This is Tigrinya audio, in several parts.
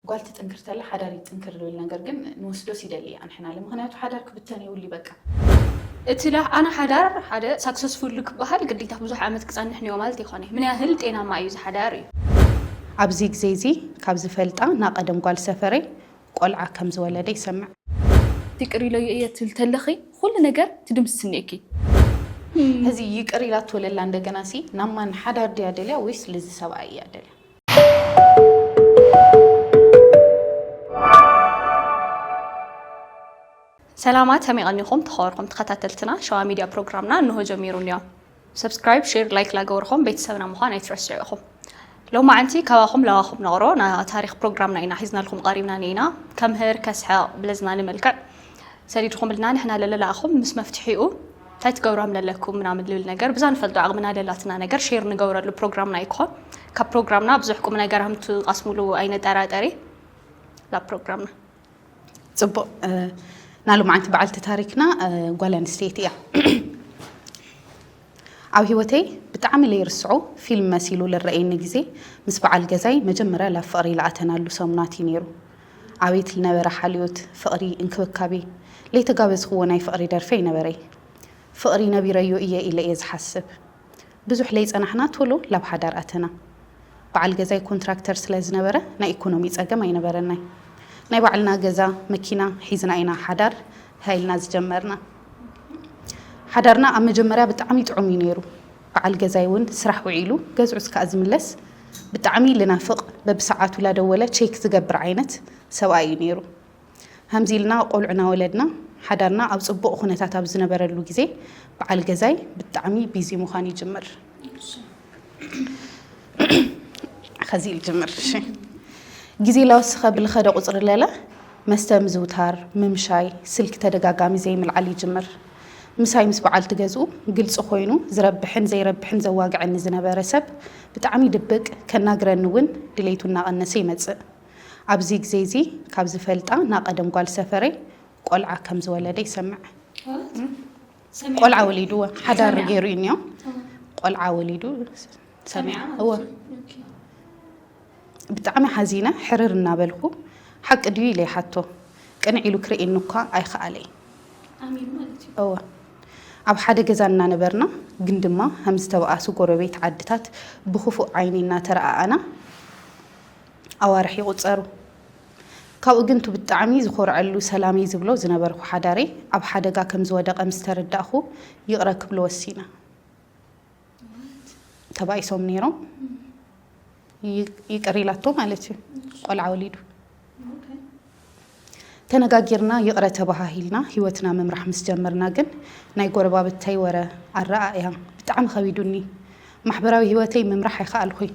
ጓል ትጥንክር ተላ ሓዳር ይጥንክር ዝብል ነገር ግን ንወስዶስ ይደሊ እያ ንሕና ለ ምክንያቱ ሓዳር ክብተን የውሊ በቃ። እቲ ላ ኣነ ሓዳር ሓደ ሳክሰስፉል ክበሃል ግዴታ ብዙሕ ዓመት ክጸንሕ ንዮ ማለት ይኾነ ምን ያህል ጤናማ እዩ ዝሓዳር እዩ። ኣብዚ ግዜ እዚ ካብ ዝፈልጣ ና ቀደም ጓል ሰፈረይ ቆልዓ ከም ዝወለደ ይሰምዕ። ይቅር ኢለዮ እየ ትብል ተለኺ ኩሉ ነገር ትድምስስኒ እኪ። ሕዚ ይቅር ኢላቶ ለላ እንደገና ሲ ናብ ማን ሓዳር ድያ ደልያ ወይስ ልዚ ሰብኣይ እያ ደልያ? ሰላማት ከመይ ቀኒኹም ተኸበርኩም ተኸታተልትና ሸዋ ሚድያ ፕሮግራምና እንሆ ጀሚሩ እኒኦ። ሰብስክራይብ ሼር ላይክ ላገበርኹም ቤተሰብና ምዃን ኣይትረስዑ ኢኹም። ሎማዓንቲ ካባኹም ለዋኹም ነቕሮ ና ታሪክ ፕሮግራምና ኢና ሒዝናልኩም ቀሪብና ነይና። ከምህር ከስሐቕ ብለዝናኒ መልክዕ ሰዲድኹምልና ንሕና ለለላእኹም ምስ መፍትሒኡ እንታይ ትገብሩ ሃም ለለኩም ምናምን ልብል ነገር ብዛ ንፈልጦ ዓቕምና ለላትና ነገር ሼር ንገብረሉ ፕሮግራምና ይኮን። ካብ ፕሮግራምና ብዙሕ ቁም ነገር ሃም ትቐስሙሉ ኣይነጠራጠሪ። ላ ፕሮግራምና ጽቡቕ። ናሉ መዓንቲ በዓልቲ ታሪክና ጓል ኣንስተይቲ እያ። ኣብ ህይወተይ ብጣዕሚ ለይርስዖ ፊልም መሲሉ ልረኣየኒ ግዜ ምስ በዓል ገዛይ መጀመርያ ላብ ፍቕሪ ልኣተናሉ ሰሙናት እዩ ነይሩ። ኣቤት ልነበረ ሓልዮት፣ ፍቕሪ፣ እንክብካቤ፣ ለይተጋበዝኽዎ ናይ ፍቕሪ ደርፊ ኣይነበረይ። ፍቕሪ ነቢረዮ እየ ኢለ እየ ዝሓስብ። ብዙሕ ለይጸናሕና ቶሎ ላብ ሓዳር ኣተና። በዓል ገዛይ ኮንትራክተር ስለ ዝነበረ ናይ ኢኮኖሚ ጸገም ኣይነበረናይ። ናይ ባዕልና ገዛ፣ መኪና ሒዝና ኢና ሓዳር ሃይልና ዝጀመርና። ሓዳርና ኣብ መጀመርያ ብጣዕሚ ጥዑም እዩ ነይሩ። በዓል ገዛይ እውን ስራሕ ውዒሉ ገዝዑ እስካኣ ዝምለስ ብጣዕሚ ልናፍቕ በብሰዓቱ ላደወለ ቼክ ዝገብር ዓይነት ሰብኣይ እዩ ነይሩ። ሃምዚ ኢልና ቆልዑ ናወለድና ሓዳርና ኣብ ጽቡቕ ኩነታት ኣብ ዝነበረሉ ግዜ በዓል ገዛይ ብጣዕሚ ቢዚ ምዃን ይጅምር። ኸዚ ኢሉ ጅምር እሺ። ግዜ ላወሰኸ ብልኸደ ቁጽሪ ለለ መስተ ምዝውታር፣ ምምሻይ፣ ስልኪ ተደጋጋሚ ዘይምልዓል ይጅምር። ምሳይ ምስ በዓልቲ ገዝኡ ግልጺ ኮይኑ ዝረብሕን ዘይረብሕን ዘዋግዐኒ ዝነበረ ሰብ ብጣዕሚ ድብቅ ከናግረኒ እውን ድሌቱ እናቐነሰ ይመጽእ። ኣብዚ ግዜ እዚ ካብ ዝፈልጣ ና ቀደም ጓል ሰፈረይ ቆልዓ ከም ዝወለደ ይሰምዕ። ቆልዓ ወሊዱ ሓዳር ገይሩ እዩ እኒኦ። ቆልዓ ወሊዱ ሰሚዓ እወ። ብጣዕሚ ሓዚነ ሕርር እናበልኩ ሓቂ ድዩ ኢለ ይሓቶ። ቅንዕ ኢሉ ክርእየኒ እኳ ኣይኸኣለይ። እወ ኣብ ሓደ ገዛ እናነበርና ግን ድማ ከም ዝተበኣሱ ጎረቤት ዓድታት ብክፉእ ዓይኒ እናተረኣኣና ኣዋርሕ ይቑጸሩ። ካብኡ ግን እቲ ብጣዕሚ ዝኾርዐሉ ሰላመይ ዝብሎ ዝነበርኩ ሓዳረይ ኣብ ሓደጋ ከም ዝወደቐ ምስ ተረዳእኹ ይቕረ ክብሎ ወሲነ። ተባኢሶም ነይሮም። ይቅር ኢላቶ ማለት እዩ። ቆልዓ ወሊዱ። ተነጋጊርና ይቕረ ተባሃሂልና ህይወትና ምምራሕ ምስ ጀመርና ግን ናይ ጎረባብተይ ወረ ኣረኣእያ ብጣዕሚ ከቢዱኒ። ማሕበራዊ ህይወተይ ምምራሕ ኣይኸኣልኩይ።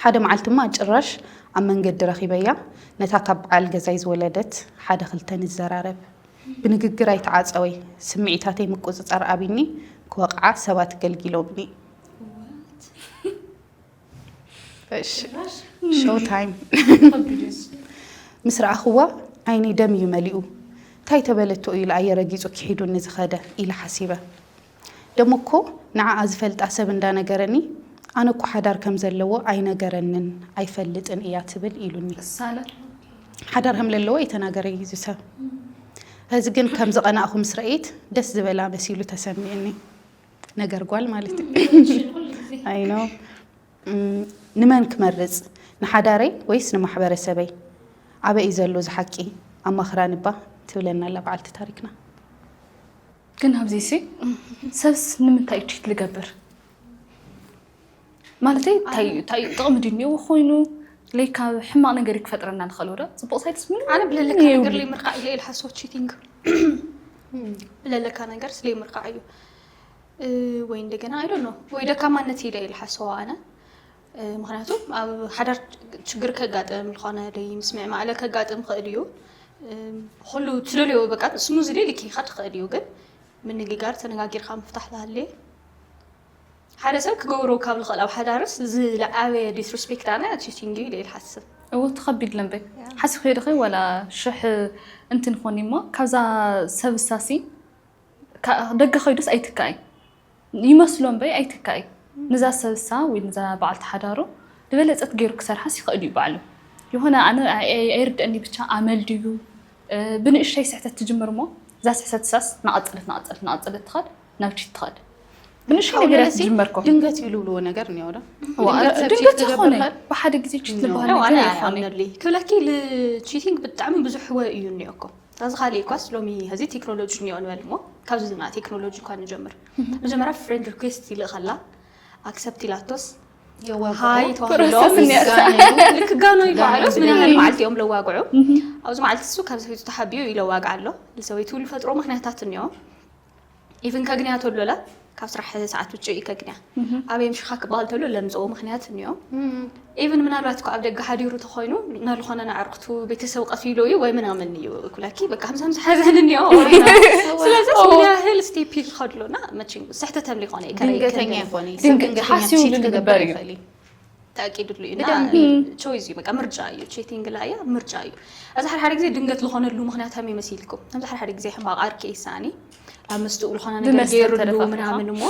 ሓደ መዓልትማ ጭራሽ ኣብ መንገዲ ረኺበያ ነታ ካብ በዓል ገዛይ ዝወለደት ሓደ ክልተ ንዘራረብ። ብንግግር ኣይተዓጸወይ። ስምዒታተይ ምቁጽጻር ኣቢኒ ክወቕዓ ሰባት ገልጊሎምኒ። ሾው ታይም። ምስ ረኣኽዋ ዓይነይ ደም እዩ መሊኡ። እንታይ ተበለቶ እዩ ለኣየ ረጊጹ ክሒዱኒ ዝኸደ ኢለ ሓሲበ። ደሞ እኮ ንዓኣ ዝፈልጣ ሰብ እንዳነገረኒ ኣነ እኮ ሓዳር ከም ዘለዎ ኣይነገረንን ኣይፈልጥን እያ ትብል ኢሉኒ። ሓዳር ከም ለለዎ ኣይተናገረ እዩ እዚ ሰብ። ሕዚ ግን ከም ዝቐናእኹ ምስ ረእየት ደስ ዝበላ መሲሉ ተሰሚዕኒ። ነገር ጓል ማለት እዩ። ኣይ ኖ። ንመን ክመርጽ ንሓዳረይ ወይስ ንማሕበረሰበይ? ኣበይ እዩ ዘሎ እዚ ሓቂ? ኣማኽራኒ እባ ትብለና ኣላ በዓልቲ ታሪክና። ግን ኣብዚ ሲ ሰብስ ንምንታይ እዩ ቺት ልገብር? ማለተይ እንታይ እዩ እንታይ እዩ ጥቕሚ ድዩ እኒኦ ኮይኑ ለይካ ሕማቕ ነገር እዩ ክፈጥረና ንኽእል ወደ ጽቡቕ ሳይድስ ምንም ኣነ ብለለካ ነገር ለይምርካዕ ኢለ ኢለ ሓስቦ ቺቲንግ ብለለካ ነገር ስለይምርካዕ እዩ ወይ እንደገና I don't know ወይ ደካማነት ኢለ ኢለ ሓስቦ ኣነ ምክንያቱ ኣብ ሓዳር ችግር ከጋጥም ዝኾነ ደይ ምስምዕ ማዕለ ከጋጥም ክእል እዩ ኩሉ ትደልዮ በቃ ስሙዝሊ ልኪኻ ትኽእል እዩ ግን ምንግጋር ተነጋጊርካ ምፍታሕ ዝሃልየ ሓደ ሰብ ክገብሮ ካብ ዝኽእል ኣብ ሓዳርስ ዝለዓበየ disrespect ኣነ cheating እዩ ኢለ ይሓስብ። እዎ ተኸቢድ ለምበይ ሓሲብ ከይድኸ ወላ ሽሕ እንትን ኾኒ እሞ ካብዛ ሰብሳሲ ደገ ኸይዱስ ኣይትካእይ ይመስሎ እምበይ ኣይትካእይ ንዛ ሰብሳ ወይ ንዛ በዓልቲ ሓዳሩ ዝበለጸት ገይሩ ክሰርሓስ ይኽእል እዩ ባዕሉ የሆነ ኣነ ኣይርድአኒ ብቻ ኣመል ድዩ ብንእሽተይ ስሕተት ትጅምር እሞ እዛ ስሕተት ሳስ ናቐፀለት ናቐፀለት ናቐፀለት ትኸድ ናብ ቺት ትኸድ ብንእሽተይ ነገር ትጅመር ኮ ድንገት እዩ ልብልዎ ነገር እኒኦ ዶ ድንገት ዝኾነ ብሓደ ግዜ ቺት ዝበሃል ነገር ኣይኮነ ክብለኪ ቺቲንግ ብጣዕሚ ብዙሕ ወ እዩ እኒኦ እኮ ሳዚ ካሊእ ኳስ ሎሚ ዚ ቴክኖሎጂ እኒኦ ንበል እሞ ካብዚ ና ቴክኖሎጂ እኳ ንጀምር መጀመሪያ ፍሬንድ ሪኩዌስት ይልእኸላ ኣክሰፕት ኢላቶስ ሃይ ተባሂሎም ልክጋኖ ይበዓሎስ ምን ያህል መዓልቲ እዮም ለዋግዑ ኣብዚ መዓልቲ እሱ ካብ ሰበይቱ ተሓቢኡ ይለዋግዓ ኣሎ ንሰበይቱ ዝፈጥሮ ምክንያታት እኒኦ ኢቭን ከግንያ ተሎላ ካብ ስራሕ ሰዓት ውጭ እዩ ከግንያ ኣበይ ምሽኻ ክበሃል ተሎ ለምፅኦ ምክንያት እኒኦ ኢቭን ምናልባት እኮ ኣብ ደገ ሓዲሩ ተኮይኑ ናልኾነ ንዓርክቱ ቤተሰብ ቀፊሉ እዩ ወይ ምናምን እዩ ኩላኪ በቃ ከምዚ ከምዚ ሓዘን እኒኦ ስለዚ ምን ያህል ስቴፕ ይኸድሉና መቸም ስሕተት ተም ሊኾነ እዩ ከረይ ድንገተኛ ከንድን። ይኾነ ሰብ ድንገተኛ ሓሲቡ ቺት ክገብር ዝግበር እዩ። ይኽእል እዩ ተኣቂድሉ እዩ እና ቾይስ እዩ በቃ ምርጫ እዩ ቺቲንግ ላ እያ ምርጫ እዩ እዚ ሓደ ሓደ ግዜ ድንገት ዝኾነሉ ምክንያት ሃመይ መሲልኩም ከምዚ ሓደ ሓደ ግዜ ሕማቕ ኣርኪ ይሳኒ ኣብ መስትኡ ዝኾነ ነገር ብመስተ ገይሩሉ ተደፋፊእካ። ምናምን እሞ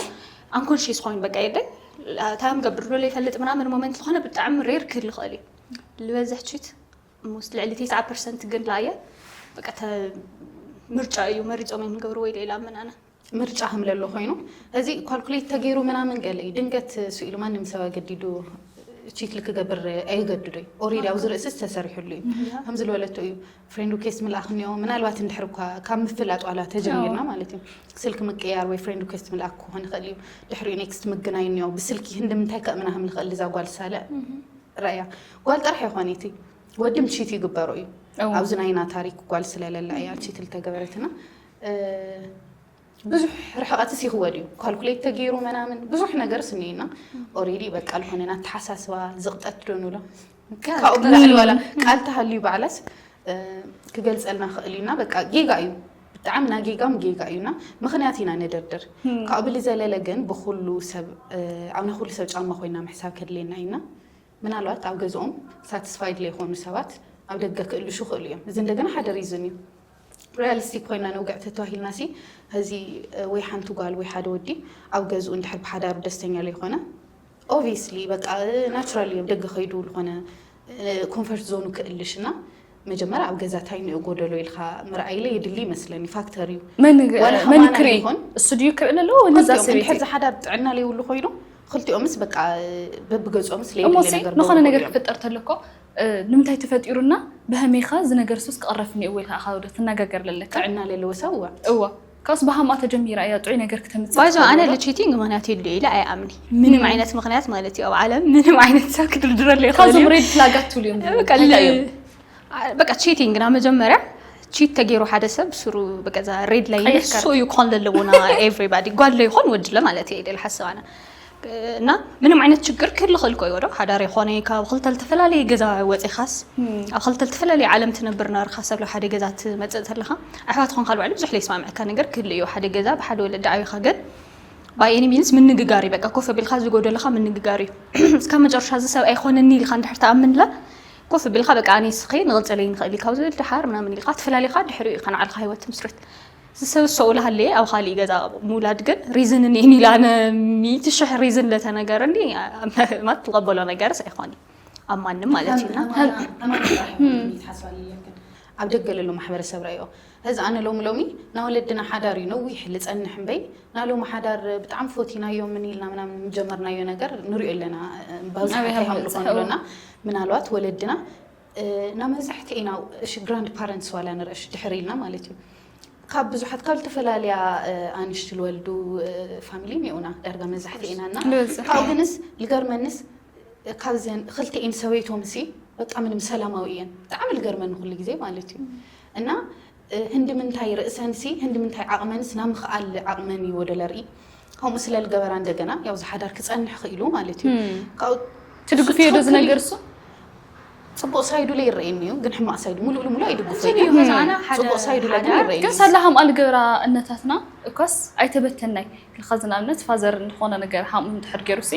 ኣንኮንሽስ ኮይኑ በቃ የለ ታም ገብርሎ ይፈልጥ ምናምን ሞመንት ዝኾነ ብጣዕሚ ሬር ክህል ይኽእል እዩ ዝበዝሕ ቺት ሞስት ልዕሊ 90 ፐርሰንት ግን ላየ በቃ ተ- ምርጫ እዩ መሪፆም እዮም ዝገብሩ ወይ ሌላ ምናነ ምርጫ ከም ለሎ ኮይኑ እዚ ካልኩሌት ተገይሩ ምናምን ገለ እዩ ድንገት ስኢሉ ማንም ሰብ ኣገዲዱ ቺት ልክገብር ኣይገድዶ እዩ ኦሬዲ ኣብዚ ርእስስ ተሰሪሕሉ እዩ ከም ዝበለቶ እዩ ፍሬንድ ሪኩዌስት ምልኣኽ እኒኦ ምናልባት እንድሕር እኳ ካብ ምፍላጥ ዋላ ተጀሚርና ማለት እዩ ስልክ ምቅያር ወይ ፍሬንድ ሪኩዌስት ምልኣክ ክኾን ይኽእል እዩ ድሕሪኡ ኔክስት ምግናይ እኒኦ ብስልኪ ክንዲ ምንታይ ከእምና ከም ንኽእል እዛ ጓል ሳልዕ ረእያ ጓል ጥራሕ ይኾን እቲ ወድም ቺት ይግበሮ እዩ ኣብዚ ናይና ታሪክ ጓል ስለለላ እያ ቺት ልተገበረትና ብዙሕ ርሕቐትስ ይኽወድ እዩ ካልኩሌት ተገይሩ መናምን ብዙሕ ነገር ስኒና ኦሬዲ በቃ ልኾነ ናተሓሳስባ ዝቕጠት ዶ ንብሎ ካብኡ ብላዕሊ ዋላ ቃል ተሃልዩ ባዕላስ ክገልፀልና ክእል እዩና በቃ ጌጋ እዩ ብጣዕሚ ና ጌጋም ጌጋ እዩና ምክንያት ኢና ነደርድር ካብኡ ብሊ ዘለለ ግን ብኩሉ ሰብ ኣብ ናይ ኩሉ ሰብ ጫማ ኮይና ምሕሳብ ከድልየና እዩና ምናልባት ኣብ ገዝኦም ሳትስፋይድ ለይኮኑ ሰባት ኣብ ደገ ክእልሹ ክእሉ እዮም እዚ እንደገና ሓደ ሪዝን እዩ ሪያሊስቲክ ኮይና ነውግዕ ተተዋሂልና ሲ እዚ ወይ ሓንቲ ጓል ወይ ሓደ ወዲ ኣብ ገዝኡ እንድሕር ብሓዳሩ ደስተኛ ለይኮነ ኦብቪስሊ በቃ ናቹራሊ ኣብ ደገ ከይዱ ዝኾነ ኮንፈርት ዞኑ ክእልሽ እና መጀመሪያ ኣብ ገዛ ታይ ንኡ ጎደሎ ኢልካ ምርኣይለ የድሊ ይመስለኒ ፋክተር እዩ መን ዋላ መን ከማና ክርኢ ይኹን እሱ ድዩ ክርኢ ኣለዎ ወይ ነዛ ክልቲኦም ሰበይቲ እንድሕር ዝሓዳር ጥዕና ለይብሉ ኮይኑ ክልቲኦምስ በቃ በብገጾምስ ለየድሊ እሞሲ ነገር ንኾነ ደውሉ ነገር እዮም። ክፍጠር ተለኮ ንምንታይ ተፈጢሩና ብሀሜኻ እዚ ነገር ሱስ ክቐረፍኒ እው ኢልካ ኢኻ ወደ ትነጋገር ለለካ ጥዕና ለለዎ ሰብ እዋ እዋ ካስ ብሃምኣ ተጀሚራ እያ ጥዑይ ነገር ክተምፅእ ባይዞ ኣነ ትኽእል ዶ? ለቺቲንግ ምክንያት የድልዮ ኢለ ኣይኣምኒ ምንም ዓይነት ምክንያት ማለት እዩ ኣብ ዓለም ምንም ዓይነት ሰብ ክድርድረሉ ይኽእል ካብዞም እዩ። ሬድ ፍላጋት ትብሉ እዮም በቃ እንታይ ል- እዮም? በቃ ቺቲንግ ና መጀመርያ ቺት ተገይሩ ሓደ ሰብ ስሩ በቃ ዛ ሬድ ላይን ቀይሕ እሱ ካርድ። እዩ ክኾን ዘለዎ ና ኤቭሪባዲ ጓል ዶ ይኾን ወድለ ማለት እየ ኢለ ዝሓስብ ኣነ እና ምንም ዓይነት ችግር ክህሉ ክእል ኮዮ ዶ ሓዳር ይኾነ ካብ ክልተ ዝተፈላለየ ገዛ ወፂኻስ ኣብ ክልተ ዝተፈላለየ ዓለም ትነብር ነበርካ ሰብ ሓደ ገዛ ትመፅእ ተለካ ኣሕዋት ኾንካ ልባዕሉ ብዙሕ ለይስማምዕካ ነገር ክህሉ እዩ ሓደ ገዛ ብሓደ ወለዲ ዓቢኻ ግን ባይ ኤኒ ሚንስ ምንግጋር እዩ በቃ ኮፍ ቢልካ ዝጎደለካ ምንግጋር እዩ እስካብ መጨረሻ እዚ ሰብ ኣይኮነኒ ኢልካ እንድሕር ተኣምንላ ኮፍ ቢልካ በቃ ኣነ ስኸ ንቕፅለይ ንኽእል እዩ ካብ ዝብል ድሓር ምናምን ኢልካ ትፈላሊኻ ድሕሪ እዩ ከነዓልካ ህይወት ትምስርት ዝሰብሰቡ ላሃለየ ኣብ ካሊእ ገዛ ምውላድ ግን ሪዝን እኒአን ኢላ ኣነ ሚእቲ ሽሕ ሪዝን ለተነገረኒ ማት ትቐበሎ ነገርስ ኣይኮን ኣብ ማንም ማለት እዩ ኣብ ደገ ለሎ ማሕበረሰብ ረእዮ እዚ ኣነ ሎሚ ሎሚ ናወለድና ሓዳር እዩ ነዊሕ ልፀንሕ እምበይ ናሎሚ ሓዳር ብጣዕሚ ፎቲናዮ ምን ኢልና ምናምን ጀመርናዮ ነገር ንሪኦ ኣለና ባብዝሓ ኣበይ እንታይ ሃም ከም ዝኾኑ በፅሑ? ኣለና ምናልባት ወለድና ናብ መብዛሕቲ ኢና እሺ ግራንድ ፓረንትስ ዋላ ንረእሽ ድሕር ኢልና ማለት እዩ ካብ ብዙሓት ካብ ዝተፈላለያ ኣንሽቲ ዝወልዱ ፋሚሊ እኒኡና ዳርጋ መብዛሕቲ ኢና እና ንበዝሕ። ካብኡ ግንስ ልገርመንስ ካብዘን ክልቲኤን ሰበይቶም ሲ በቃ ምንም ሰላማዊ እየን ብጣዕሚ ልገርመኒ ኩሉ ግዜ ማለት እዩ እና ህንዲ ምንታይ ርእሰን ሲ ህንዲ ምንታይ ዓቕመንስ ናብ ምኽኣል ዓቕመን ይወደለ ርኢ ከምኡ ስለ ልገበራ እንደገና ያው ዝሓዳር ክፀንሕ ክኢሉ ማለት እዩ ካብኡ ትድግፍዮ ዶ ዝነገር እሱ ፅቡቕ ሳይዱ ለ ይረአየኒ እዩ ግን ሕማቕ ሳይዱ ሙሉእ ልሙሉ ኣይድግፎ እዩ ከዛና ሓደ ፅቡቕ ሳይዱ ለ ግን ሓደ ይረአየኒ ግን ሳላ ሃምኣ ልገብራ እነታትና እኳስ ኣይተበተናይ ኢልካ ዝንኣብነት ፋዘር እንድኾነ ነገር ሃምኡ እንድሕር ገይሩ ሲ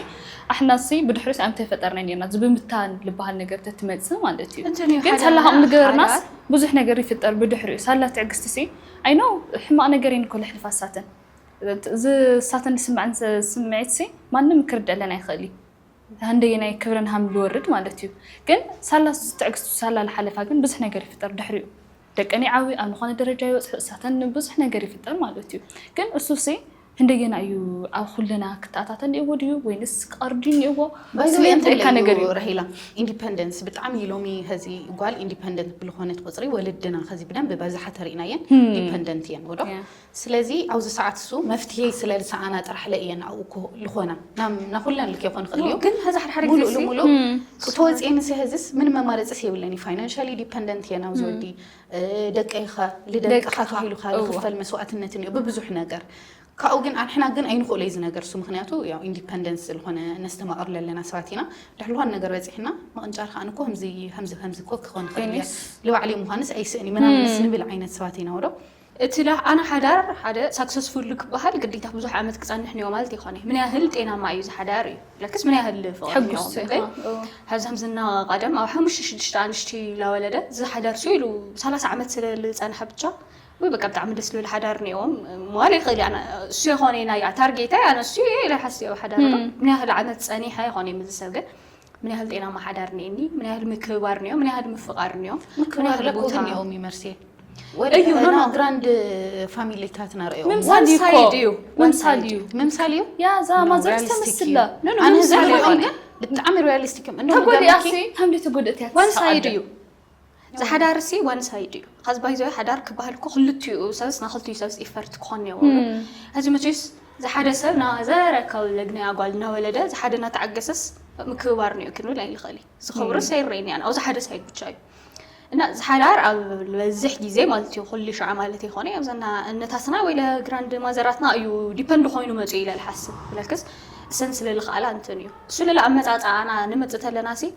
ኣሕናሲ ብድሕሪ ሲ ኣምተ ፈጠርና ኔርና እዚ ብምታን ልበሃል ነገር ተትመፅእ ማለት እዩ እንትን እዩ ግን ሓደ ሳላ ሃምኡ ሓደ ልገበርናስ ሓደ ብዙሕ ነገር ይፍጠር ብድሕሪ እዩ ሳላ ትዕግስቲ ሲ ኣይኖ ሕማቕ ነገር እየን እኮ ልሕልፋ ሳተን እዚ ሳተን ዝስምዐን ስምዒት ሲ ማንም ክርደለን ኣይኽእል እዩ ክንደየናይ ክብረን ሃም ዝወርድ ማለት እዩ። ግን ሳላ ትዕግስቱ ሳላ ዝሓለፋ ግን ብዙሕ ነገር ይፍጠር ድሕሪኡ። ደቀን ይዓብዩ፣ ኣብ ዝኾነ ደረጃ ይበፅሑ፣ እሳተን ብዙሕ ነገር ይፍጠር ማለት እዩ። ግን እሱሲ ክንደየና እዩ ኣብ ኩልና ክተኣታተ እኒአዎ ድዩ ወይንስ ክቐርብ ድዩ እኒአዎ? ባይዘ ስለ እንተለ ደካ ነገር እዩ። ረሂላ ኢንዲፐንደንስ ብጣዕሚ ሎሚ ሀዚ ጓል ኢንዲፐንደንት ብልኾነት ቁፅሪ ወለድና ኸዚ ብደንብ በዝሓ ተሪእናየን ኢንዲፐንደንት እየን ወዶ ያ። ስለዚ ኣብዚ ሰዓት እሱ መፍትሄ ስለ ዝሰኣና ጥራሕ ለ እየን ኣብኡ ኮ- ልኾና ናብ ናኩለን ልክ ይኾን ክእል እዩ ግን ሀዚ ሓደ ሓደ ሙሉእ ጊዜ ልሙሉእ ክትወፅየኒ ሲ ሀዝስ ምን መማረፂ የብለኒ ፋይናንሻሊ ዲፐንደንት እየ ናብዚ ወዲ ደቀይኸ ልደቅኻ ደቅኻ፣ ተባሂሉካ እወ። ዝኽፈል መስዋዕትነት እኒኦ ብብዙሕ ነገር ካብኡ ግን ኣንሕና ግን ኣይንኽእሎ እዩ ዝነገር እሱ ምክንያቱ ያው ኢንዲፐንደንስ ዝኾነ ነስተማቕር ለለና ሰባት ኢና ድሕልዋን ነገር በፂሕና ምቕንጫር ከዓ ንኮ ከምዚ ከምዚ ከምዚ ኮ ክኾን ይኽእል እየ ቴኒስ። ልባዕሊ ምዃንስ ኣይስእን እዩ ምናምንስ ንብል ዓይነት ሰባት ኢና ወዶ እቲ ላ ኣነ ሓዳር ሓደ ሳክሰስፉል ክበሃል ግዴታ ብዙሕ ዓመት ክፀንሕ ንዮ ማለት ይኮነ ምን ያህል ጤናማ እዩ ዝሓዳር እዩ ለክስ ምን ያህል ፍቕሪ ሕጉስ እኒኦ። ኢኻ። እዎ። ሀዚ ከምዝና ቀደም ኣብ ሓሙሽተ ሽዱሽተ ኣንሽቲ ላወለደ ዝሓዳር ሱ ኢሉ ሰላሳ ዓመት ስለ ዝፀንሐ ብቻ ወይ በቃ ብጣዕሚ ደስ ዝብል ሓዳር እኒኦም ምባል ይኽእል እያ እሱ ይኾነ ኢና እያ ታርጌታ ኣነ እሱ እየ ኢለ ሓስዮ ሓዳር ዶ ምን ያህል ዓመት ፀኒሐ ይኾነ ምስ ሰብ ግን ምን ያህል ጤናማ ሓዳር እኒአኒ ምን ያህል ምክብባር እኒኦ ምን ያህል ምፍቃር እኒኦ ምን ምክባር ያህል ለቦታ ቦታ እኒኦም ይመርሴ እዩ፣ ኖ፣ ኖ። ግራንድ ፋሚሊታት ናርእዮ ምምሳል እዩ እኮ። ሳይድ እዩ፣ ምምሳል እዩ። ምምሳል እዩ ያ እዛ No, ማዘር realistic ተመስላ። እዩ። ኖ፣ ኖ፣ ኣነ ምምሳል ዘሪኦም ኣይኮነን። ግን ብጣዕሚ ሪያሊስቲክ እዮም እንደውም ተጎዲኣ ገባኪ? ሲ ከም ዘይተጎደት እያ ዋን ሳይድ ትስዓደ። እዩ። ዝሓዳር ሲ ዋን ሳይድ እዩ። ካብ ባይዞ ሓዳር ክበሃል እኮ ክልቲኡ ሰብስ ናይ ክልቲኡ ሰብስ ኢፈርት ክኾን እኒዎ። እዚ መቼስ ዝሓደ ሰብ ናዘረካው ለግናይ ኣጓል እናወለደ ዝሓደ እናተዓገሰስ ምክብባር እኒኦ ክንብል ኣይንኽእል እዩ። ዝኸብሩ ሰይረይን ያን ኣብዚ ሓደ ሳይድ ብቻ እዩ። እና ዝሓዳር ኣብ ዝበዝሕ ግዜ ማለት እዩ ኩሉ ሸዓ ማለት ይኾነ ኣብዘና እነታትና ወይ ለግራንድ ማዘራትና እዩ ዲፐንድ ኮይኑ መፅኡ ኢለ ልሓስብ ብለክስ እሰን ስለ ልኽኣላ እንትን እዩ እሱ ለለ ኣመፃፅኣና ንምፅእ ተለና ሲ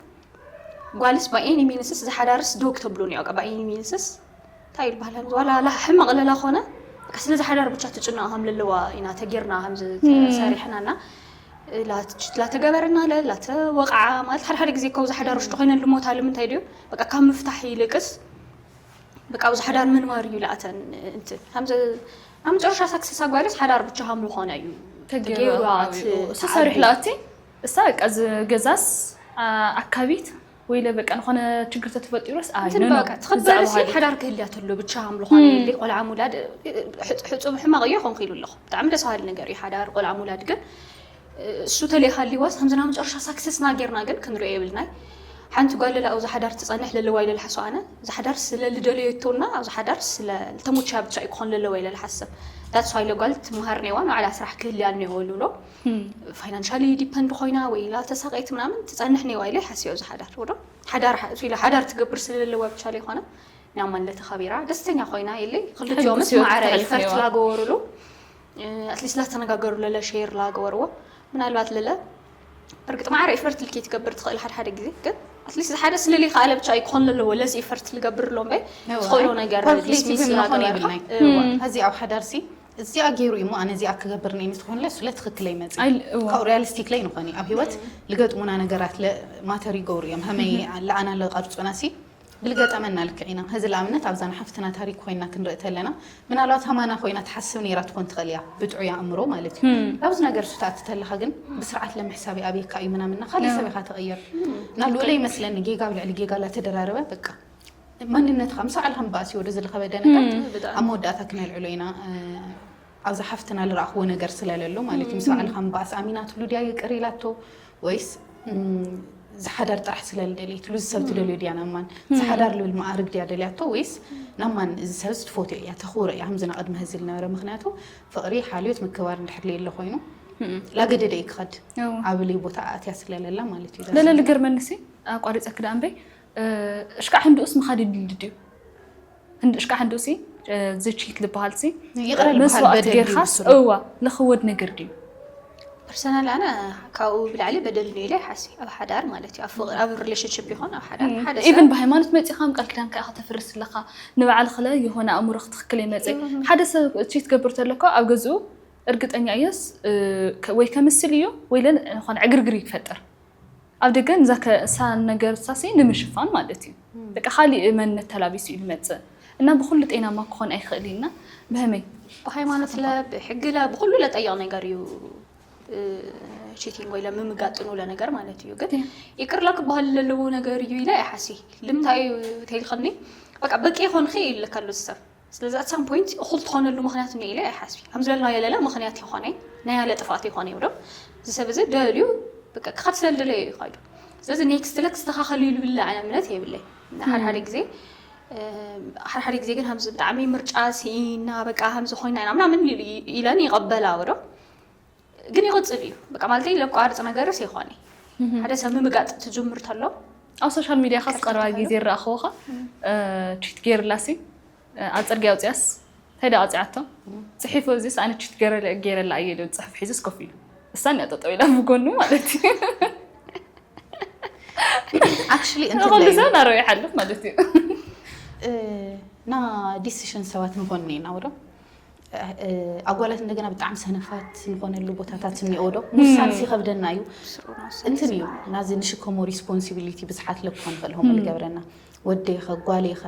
ጓልስ ባይ ኤኒ ሚንስስ ዝሓዳርስ ዶግ ተብሎ እኒኦ ባይ ኤኒ ሚንስስ እንታይ ይበሃል ዋላ ላ ሕመቕ ለላ ኾነ በቃ ስለዚ ሓዳር ብቻ ትጭነቕ ከም ለለዋ ኢና ተጌርና ከምዚ ተሰሪሕና እና ላተገበረና ለ ላተወቕዓ ማለት ሓደ ሓደ ግዜ ከው ዝሓዳር ውሽጢ ኮይነን ልሞታ ልምንታይ ድዩ በቃ ካብ ምፍታሕ ይልቅስ በቃ ኣብዚ ሓዳር ምንባር እዩ ለኣተን እንትን ከምዚ ኣብ መጨረሻ ሳክሰስ ኣጓልስ ሓዳር ብቻ ከም ዝኾነ እዩ ተገይሩ ተገይሩ ዓብዩ። እሱ ሰሪሕ ለኣቲ እሳ በቃ እዚ ገዛስ ኣ- ኣካቢት ወይለ በቃ ዝኾነ ችግር ተተፈጢሮስ ኣይ እንትን ኖ፣ ኖ፣ በቃ እዛ ትኽበርሲ ባህሊ። ሓዳር ክህልያ ተሎ ብቻ ከም ዝኾነ የለ ቆልዓ ሙላድ ሕፁ ብሕማቕ እዮ ኾንኩ ኢሉ ኣለኹ ብጣዕሚ ደስ በሃሊ ነገር እዩ ሓዳር ቆልዓ ሙላድ ግን እሱ ተለይሃሊዋስ ከምዚ ናብ መጨረሻ ሳክሰስ ናጌርና ግን ክንሪኦ የብልናይ ሓንቲ ጓል ለላ ኣብዚ ሓዳር ትፀንሕ ለለዋ ኢለ ልሓሶ ኣነ እዚ ሓዳር ስለ ልደለየቶና ኣብዚ ሓዳር ስለ ልተሞችያ ብቻ እዩ ክኾን ለለዋ ኢለ ልሓስብ that's why ለጓል ትምሃር ኔዋ ንባዕላ ስራሕ ክህልያ ኔዎ ልብሎ ፋይናንሻሊ ዲፐንድ ኮይና ወይ ኢላ ተሳቀይት ምናምን ትፀንሕ ኔዋ ኢለ ይሓስዮ እዚ ሓዳር ወዶ ሓዳር ሓ- ኢላ ሓዳር ትገብር ስለ ለለዋ ብቻ ለይኮነ ናማን ለተኸቢራ ደስተኛ ኮይና የለ ክልቲኦምስ ሕጉስ ህይወት ማዕረ ክተሕልፍ ኢፈርት ኔዋ። ላገበሩሉ ኣትሊስት ላተነጋገሩ ለለ ሼር ላገበርዎ ምናልባት ለለ እርግጥ ማዕረ ኢፈርት ልኬ ትገብር ትኽእል ሓደ ሓደ ግዜ ግን ኣትሊስት ሓደ ስለለይ ከኣለ ብቻ ይኮን ለለዎ ለዚ ኢፈርት ልገብር ኣሎ እምበይ ትኽእሎ ነገር ኮንፍሊክት ዲስሚስ ይብልና ኾነ ላገበርካ ይብልናይ ሀዚ ኣብ ሓዳር ሲ እዚኣ ገይሩ እሞ ኣነ እዚኣ ክገብር ነይ ምስ ዝኾንለ ስለ ትኽክለይ መፅእ ኣይ እዋ። ካብኡ ሪያሊስቲክ ለይ ንኾኒ ኣብ ህይወት ልገጥሙና ነገራት ማተር ይገብሩ እዮም ሃመይ ለኣና ለቐርፁና ሲ ብልገጠመና ልክዕ ኢና ሀዚ ለኣብነት ኣብዛ ንሓፍትና ታሪክ ኮይና ክንርኢ ተለና ምናልባት ሃማና ኮይና ትሓስብ ነይራ ትኾን ትኽእል እያ ብጥዑይ ኣእምሮ ማለት እዩ ኣብዚ ነገር ሱ ተኣቲ ተለኻ ግን ብስርዓት ለምሕሳብ ኣብየካ እዩ ምናምና ካልእ ሰብ ኢኻ ተቐየር ናሉለ ይመስለኒ ጌጋ ኣብ ልዕሊ ጌጋ ላተደራረበ በቃ ማንነትኻ ምስ ባዕልኻ ምባእሲ ወደ ዝለኸበደ ነገር ኣብ መወዳእታ ክነልዕሎ ኢና ኣብዛ ሓፍትና ዝረኣኽዎ ነገር ስለለሎ ማለት እዩ ምስ ባዕልኻ ምባእሲ ኣሚናትሉ ድያ ይቅር ኢላቶ ወይስ ዝሓዳር ጥራሕ ስለልደልየትሉ እዚ ሰብ ትደልዮ ድያ ናማን ዝሓዳር ልብል ማዕርግ ድያ ደልያቶ ወይስ ናማን እዚ ሰብ ዝትፎትዮ እያ ተኽብሮ እያ ከምዚ ናቅድሚ ህዚ ዝነበረ ምክንያቱ ፍቅሪ ሓልዮት ምክባር እንድሕር ለየለ ኮይኑ ላገደደ እዩ ክኸድ ኣብ ልይ ቦታ ኣትያ ስለለላ ማለት እዩ ለለ ልገርመንሲ ኣቋሪፀ ክዳ እምበይ እሽካዕ ሕንድኡስ ምኻድ ይድሊ ድዩ እሽካዕ ሕንድኡሲ ዝቺት ልበሃል ሲ ይቕረ ልበሃል መስዋእት በደል ጌርካስ ድዩ ብስሩ? እዋ ለኽወድ ነገር ድዩ ፐርሰናል ኣነ ካብኡ ብላዕሊ በደል ነው ኢለ ይሓስብ ኣብ ሓዳር ማለት እዩ ኣብ ፍቕሪ ኣብ ሪሌሽንሽፕ ይኾን ኣብ ሓዳር ሓደ ሰብ ኢቨን ብሃይማኖት መፂኻ ቃል ኪዳን ከኣ ከተፍርስ ኣለካ ንባዕልኽለ የሆነ ኣእምሮኽ ትኽክል ይመፅእ ሓደ ሰብ ቺት ትገብር ተለኮ ኣብ ገዝኡ እርግጠኛ እዮስ ወይ ከምስል እዩ ወይ ለ ዝኾነ ዕግርግር ይፈጥር ኣብ ደገ ንዛ ከእሳ ነገር ሳሲ ንምሽፋን ማለት እዩ በቃ ካሊእ መንነት ተላቢሱ እዩ ዝመፅእ እና ብኩሉ ጤናማ ክኾን ኣይኽእል ኢና ብህመይ ብሃይማኖት ለ ብሕጊ ለ ብኩሉ ለጠየቕ ነገር እዩ ቺቲንግ ወይ ለምምጋጥ ንብሎ ነገር ማለት እዩ። ግን ይቅርላ ክበሃል ዘለዎ ነገር እዩ ኢለ ይሓሲ። ልምንታይ እዩ ተይልኸኒ፣ በቃ በቂ ይኾንኺ ይልካ ኣሎ ሰብ። ስለዚ ኣት ሳም ፖይንት እኹል ትኾነሉ ምኽንያት እኒኦ ኢለ ኣይሓስቢ። ከም ዝበልናዮ ለለ ምኽንያት ይኾነ፣ ናይ ያለ ጥፋት ይኾነ ይብሎ። እዚ ሰብ እዚ ደልዩ በቃ ክኻድ ስለልደለዮ እዩ ይኻይዱ። ስለዚ ኔክስት ለክ ዝተኻኸል እዩ ልብል ኣነ እምነት የብለይ። ሓደ ሓደ ግዜ ሓደ ሓደ ግዜ ግን ከምዚ ብጣዕሚ ምርጫ ስኢና በቃ ከምዚ ኮይና ኢና ምናምን ኢለን ይቐበላ ወዶ። ግን ይቕጽል እዩ። በቃ ማለተይ ለቋርጽ ነገርስ ይኾነ። ሓደ ሰብ ምምጋጥ ትጅምር ተሎ ኣብ ሶሻል ሚድያ ካስ ቀረባ ግዜ ዝረኣኽዎ ኸ ቺት ገይርላሲ ኣብ ፅርግያ ኣውፅያስ እንታይ ዳ ቀፂዓቶ? ፅሒፉ እዚስ ኣነ ቺት ገይረላ እየ ኢሉ ፅሑፍ ሒዙስ ኮፍ ኢሉ እሳን እያ ጠጠው ኢላ ብጎኑ ማለት እዩ። Actually እንትን ኩሉ ሰብ ናረው ይሓልፍ ማለት እዩ። ና ዲሲሽን ሰባት ንኾን ኢና ወዶ ኣጓላት እንደገና ብጣዕሚ ሰነፋት ዝኾነሉ ቦታታት እኒኦ ዶ ምሳንስ ይኸብደና እዩ። እንትን እዩ ናዚ ንሽከሞ ሪስፖንሲቢሊቲ ብዝሓት ለኮን ፈልሆም ንገብረና ወደይኸ ጓሌኸ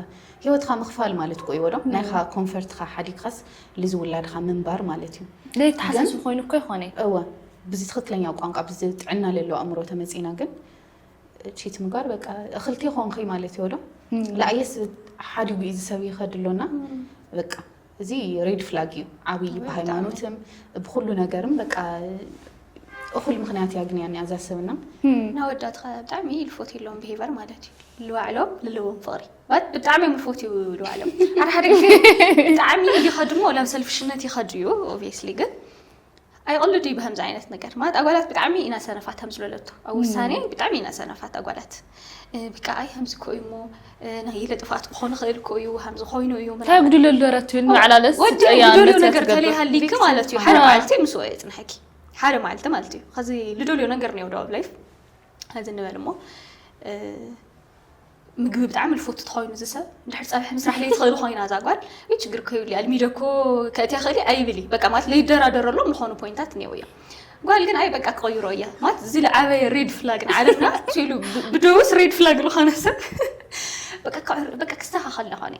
ህይወትካ ምኽፋል ማለት እኮ ይወዶ ናይኻ ኮንፈርትካ ሓዲግካስ ልዚ ውላድካ ምንባር ማለት እዩ። ዘይተሓሳስብ ኮይኑ እኮ ይኾነ። እወ ብዚ ትኽክለኛ ቋንቋ ብዚ ጥዕና ለሎ ኣእምሮ ተመፂና ግን ቺት ምግባር በቃ እኽልቲ ኾንኺ ማለት እዩ ዶ? ለኣየስ ሓዲጉ እዩ ዝሰብ ይኸድ ኣሎና በቃ እዚ ሬድ ፍላግ እዩ ዓብዪ ብሃይማኖትም ብኩሉ ነገርም በቃ እኹል ምክንያት እያ ግን ያኔ ኣዛ ሰብና እና ወዳት ብጣዕሚ ልፎት የለዎም ብሄቨር ማለት እዩ ልዋዕሎም ልለዎም ፍቕሪ ባት ብጣዕሚ እዮም ልፎት እዩ ልዋዕሎም ሓደ ሓደ ግዜ ብጣዕሚ ይኸድሞ ለም ሰልፍሽነት ይኸድ እዩ ኦብቪየስሊ ግን ኣይቕልድ እዩ ብከምዚ ዓይነት ነገር ማለት ኣጓላት ብጣዕሚ ኢና ሰነፋት ከም ዝበለቶ ኣብ ውሳኔ ብጣዕሚ ኢና ሰነፋት ኣጓላት ብቃ ኣይ ከምዚ ኮ እዩ እሞ ናይ ኢለ ጥፋት ክኾን ይኽእል ኮ እዩ ከምዚ ኮይኑ እዩ እንታይ ጉድለሉ ደረት ትብል መዓላለስ ወዲ ጉደሎ ነገር ተለይሃሊክ ማለት እዩ ሓደ መዓልቲ ምስ ወየ ፅንሐኪ ሓደ መዓልቲ ማለት እዩ ከዚ ልደልዮ ነገር ነው ኣብ ላይፍ ከዚ ንበል እሞ ምግቢ ብጣዕሚ ልፈቱ ተኾይኑ እዚ ሰብ እንድሕር ፀብሒ ምስራሕ ለይትኽእል ኮይና እዛ ጓል ወይ ችግር ከይብሉ ኣልሚደ እኮ ከእትያ ክእሊ ኣይብል እዩ በቃ ማለት ለይደራደረሎም ዝኾኑ ፖይንታት እኒው እዮም ጓል ግን ኣይ በቃ ክቐይሮ እያ ማለት እዚ ለዓበየ ሬድ ፍላግ ንዓለምና ትሉ ብደውስ ሬድ ፍላግ ዝኾነ ሰብ በቃ ክስተኻኸል ዝኾነ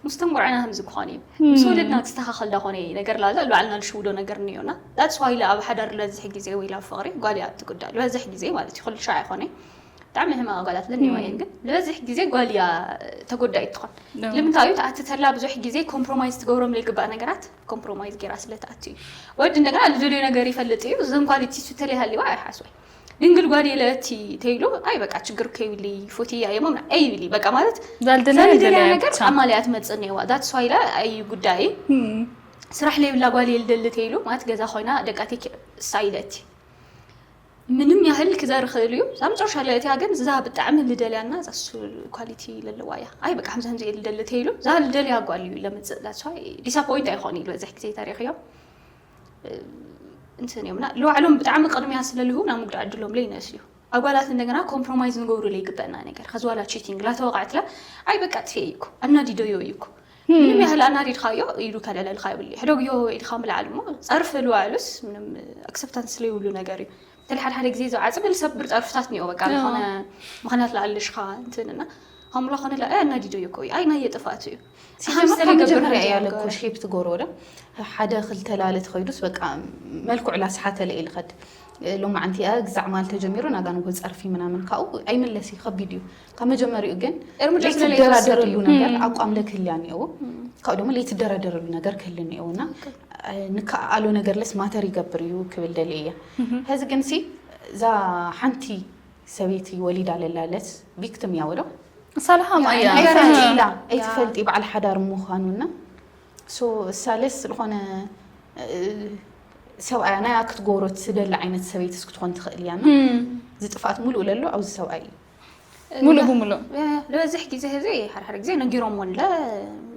ምስቶም ቆልዑና ከምዚ ክኾን እዩ ምስ ወለድና ክስተኻኸል ዳኾነ ነገር ላለ ባዕልና ንሽውዶ ነገር እኒዮና that's why ኣብ ሓዳር ዝበዝሕ ግዜ ወይ ኣብ ፍቕሪ ጓል እያ ትጉዳእ ዝበዝሕ ግዜ ማለት እዩ ኩሉ ሻዕ ኣይኮነ ብጣዕሚ ሕማቕ ጓላት ለኒዋ እየን ግን ዝበዝሕ ግዜ ጓል እያ ተጎዳኢት ትኾን ንምንታይ እዩ ተኣቲ ተላ ብዙሕ ግዜ ኮምፕሮማይዝ ትገብሮም ዘይግባእ ነገራት ኮምፕሮማይዝ ጌራ ስለ ተኣቲ እዩ ወዲ እንደገና ልደልዮ ነገር ይፈልጥ እዩ እዞም ኳሊቲ ሱ ተለይሃሊዋ ኣይሓስወይ ድንግል ጓል የለቲ ተይሉ ኣይ በቃ ችግር ከይብሊ ፎትያ እየ ምና ኣይብሊ በቃ ማለት ዛልደለያ ነገር ኣማልያ ትመፅእ ነዋ that's why ላ ኣይ ጉዳይ ስራሕ ለይብላ ጓል የልደሊ ተይሉ ማለት ገዛ ኮይና ደቃ ቴክ ሳይለቲ ምንም ያህል ክዘር ክእል እዩ እዛ መጨረሻ ለእቲያ ግን እዛ ብጣዕሚ ልደልያና እዛ ሱ ኳሊቲ ለለዋ እያ ኣይ በቃ ከምዚ ከምዚ ልደሊ ተይሉ እዛ ልደልያ ጓል እዩ ለምፅእ that's why ዲሳፖይንት ኣይኮን እዩ ዝበዝሕ ግዜ ተሪኽዮም እንትን እዮም እና ልባዕሎም ብጣዕሚ ቅድሚያ ስለልሁ ናብ ምጉዳእ ዕድሎም ለይነስ እዩ ኣጓላት እንደገና ኮምፕሮማይዝ ንገብሩ ለይግበአና ነገር ከዚ ዋላ ቺቲንግ ላተወቃዕትላ ኣይ በቃ ጥፊ እዩኩ ኣናዲዶዮ እዩኩ ምንም ያህል ኣናዲድካዮ ኢዱ ከለለልካ ይብሉ ሕደግዮ ኢድካ ምልዓል እሞ ፀርፍ ልባዕሉስ ምንም ኣክሰፕታንስ ለይብሉ ነገር እዩ በተለይ ሓደ ሓደ ግዜ ዝዓፅብል ሰብ ብርፃ ርፍታት እኒኦ በቃ ዝኾነ ምኽንያት ለኣልሽኻ እንትን እና ሃምላ ኾነ ላ ኣናዲዶ እዩ እኮ ኣይ ናይ የጥፋእቱ እዩ ሲጀመር ካብ መጀመርያ እያ ለኮ ሼፕ ትገብሮ ዶ ሓደ ክልተ ላለ ትኸይዱስ በቃ መልክዑ ላስሓተለ እዩ ልኸድ ሎማዓንቲ እያ ግዛዕ ማል ተጀሚሩ ናጋ ንጎ ፀርፊ ምናምን ካብኡ ኣይምለስ እዩ ከቢድ እዩ ካብ መጀመሪኡ ግን እርምጃ ስለለይትወስድ ለይትደራደረሉ እዩ። ነገር ኣቋም ለክህልያ እኒአዎ ካብኡ ደግሞ ለይትደራደረሉ ነገር ክህል እኒአዎ እና ንከኣሎ ነገር ለስ ማተር ይገብር እዩ ክብል ደልየ እየ ሕዚ ግን ሲ እዛ ሓንቲ ሰበይቲ ወሊዳ ለላለስ ቪክቲም እያ ወዶ ሳልሃም ኣያ ኣይፈለጥ ኢላ ኣይትፈልጥ በዓል ሓዳር ምዃኑና so እሳለስ ዝኾነ ሰብኣያ ናይ ክትገብሮ ትደሊ ዓይነት ሰበይትስ ክትኾን ትኽእል እያ ዝጥፋት ሙሉእ ለሎ ኣብዚ ሰብኣይ እዩ ሙሉእ ብሙሉእ ዝበዝሕ ግዜ ህዚ ሓድሓደ ግዜ ነጊሮም ወንለ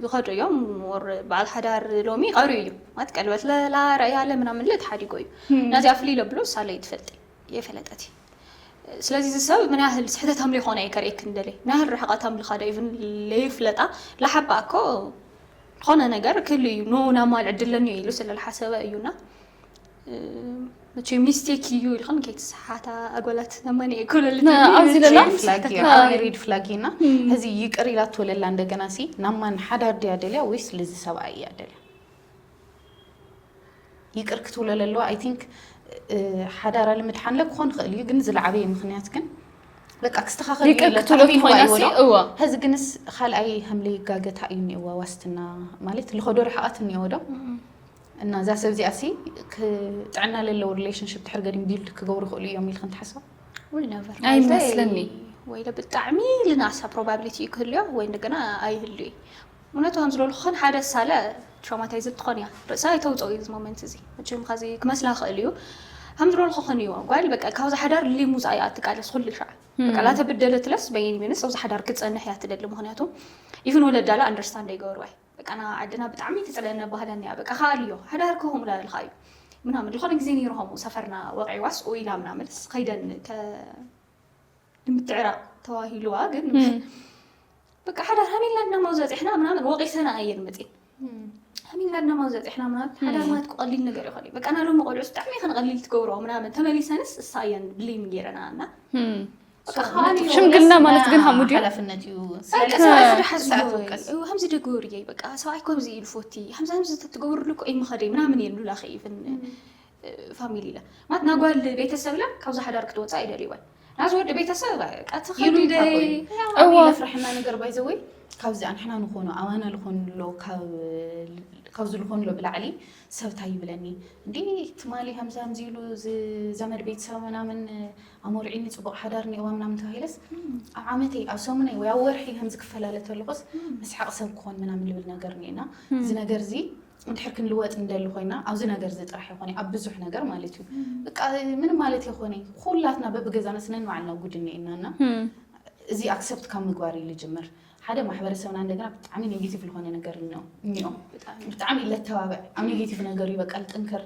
ዝኸዱ እዮም ወር በዓል ሓዳር ሎሚ ቀሪ እዩ ማለት ቀልበት ለላ ረእያለ ምናምን ለ ተሓዲጎ እዩ ናዚኣ ፍልይ ለብሎ ሳለ ይትፈልጥ የፈለጠት ስለዚ እዚ ሰብ ምን ያህል ስሕተት ኣምሊ ኾነ እየ ከርእየክ እንደለ ምን ያህል ርሕቐት ኣምልኻ ዶ ኢቭን ለይፍለጣ ላሓባ እኮ ዝኾነ ነገር ክህሉ እዩ ኖ ናማል ዕድለኒ እዩ ኢሉ ስለልሓሰበ እዩና መቸ ሚስቴክ እዩ ኢልኽን ከይትስሓታ ኣጓላት ነማን እየ ኮለልት ኣብዚ ለላ ሬድ ፍላግ ኢና እዚ ይቅር ኢላቶ ለላ እንደገና ሲ ናማን ሓዳር ድያ ደልያ ወይስ ልዚ ሰብኣይ እያ ደልያ ይቅር ክትብሎ ለለዋ ኣይ ቲንክ ሓዳራ ንምድሓንለ ክኾን ይኽእል እዩ፣ ግን ዝለዓበየ ምኽንያት ግን በቃ ክስተኻኸል እዩ ይቅር ኢለ ክትብሎ ተኣሚንዋ ትኾይና እየ ሲ ወዶ። እዋ ሕዚ ግንስ ካልኣይ ሃምለ ይጋገታ እዩ እኒእዋ ዋስትና ማለት ልኸዶ ርሕቐት እኒኦ ዶ እና እዛ ሰብ እዚኣ ሲ ጥዕና ለለዎ ሪሌሽንሽፕ ድሕር ገዲም ቢልድ ክገብሩ ይኽእሉ እዮም ኢልክን ትሓስባ? ውል ነበር ኣይመስለኒ። ወይለ ብጣዕሚ ልናሳ ፕሮባብሊቲ እዩ ክህልዮ ወይ እንደገና ኣይህልዩ እዩ። እውነቱ ከም ዝለሉ ክኾን ሓደ ሳለ ትራውማታይዝ ትኾን እያ። ርእሳ ኣይተውፀው እዩ እዚ ሞመንት እዚ። መቸም ካዚ ክመስላ ክእል እዩ። ከም ዝለሉ ክኾን እዩ። ጓል በቃ ካብዚ ሓዳር ሊሙፃ እያ ትቃለስ ኩሉ ሻዕ። በቃ ላተበደለትለስ በይኒ ሚንስ ኣብዚ ሓዳር ክትፀንሕ እያ ትደሊ። ምክንያቱ ኢቭን ወለዳላ ኣንደርስታንድ ኣይገብርዋ። በቃ ና ዓድና ብጣዕሚ ትፅለነ ባህለኒ እያ። በቃ ካልዮ ሓዳር ክህሙላ ልካ እዩ ምናምን ዝኾነ ግዜ ነይሩ ከምኡ ሰፈርና ወቂዕዋስ ኦይላ ምናምንስ ከይደን ከ ንምትዕራቕ ተባሂልዋ ግን በቃ ሓዳር ሃሚልና ድናማው ዘፂሕና ምናምን ወቂሰና ኣየን መፂን ሃሚልና ድናማው ዘፂሕና ምናምን ሓዳር ማለት ክቐሊል ነገር ይኾን እዩ። በቃ ናሎም ቆልዑስ ብጣዕሚ ከንቐሊል ትገብሮ ምናምን ተመሊሰንስ እሳ ኣየን ብሊም ገይረና እና በቃ ካልዮ ሽምግልና ማለት ግን ሃሙድ እዩ ሓላፍነት እዩ ሰብኣይ ሰዓት ዝሓዝዎ ውቀስ ከምዚ ደገወር እየ በቃ ሰብኣይ ከምዚ ኢሉ ፎቲ ከምዚ ከምዚ ተትገብርሉ እኮ ይምኸደ ምናምን እየ ንብላ ከይፍን ፋሚሊ ኢለ ማለት ናጓል ቤተሰብ ላ ካብዚ ሓዳር ክትወፃ ኣይደልይወን ናዚ ወዲ ቤተሰብ በቃ ይሉንታ ትኸዲ እኮ እዩ። እዋ። ዓብዪ ለፍርሐና ነገር ባይዘወይ ካብዚ ኣንሕና ንኾኖ ኣባና ዝኾንሎ ካብ ካብዚ ዝኾንሎ ብላዕሊ ሰብ ታይ ይብለኒ እንዲ ትማሊ ከምዚ ከምዚ ኢሉ ዝ- ዘመድ ቤተሰብ ምናምን ኣሞርዒኒ ፅቡቕ ሓዳር ኒእዋ ምናምን ተባሂለስ ኣብ ዓመተይ ኣብ ሰሙነይ ወይ ኣብ ወርሒ ከምዚ ክፈላለ ተለኹስ ምስሓቕ ሰብ ክኾን ምናምን ልብል ነገር ኒኤና እዚ ነገር እዚ እንድሕር ክንልወጥ እንደሊ ኮይና ኣብዚ ነገር እዚ ጥራሕ ይኾነ ኣብ ብዙሕ ነገር ማለት እዩ በቃ ምንም ማለት ይኾነ ኩላትና በብገዛና ስነን ባዕልና ጉድ እኒኤና እና እዚ ኣክሰፕት ካብ ምግባር እዩ ልጅምር ሓደ ማሕበረሰብና እንደገና ብጣዕሚ ኔጌቲቭ ዝኾነ ነገር እኒኦ እኒኦ ብጣዕሚ ለተባብዕ ኣብ ኔጌቲቭ ነገር እዩ በቃ ልጥንክር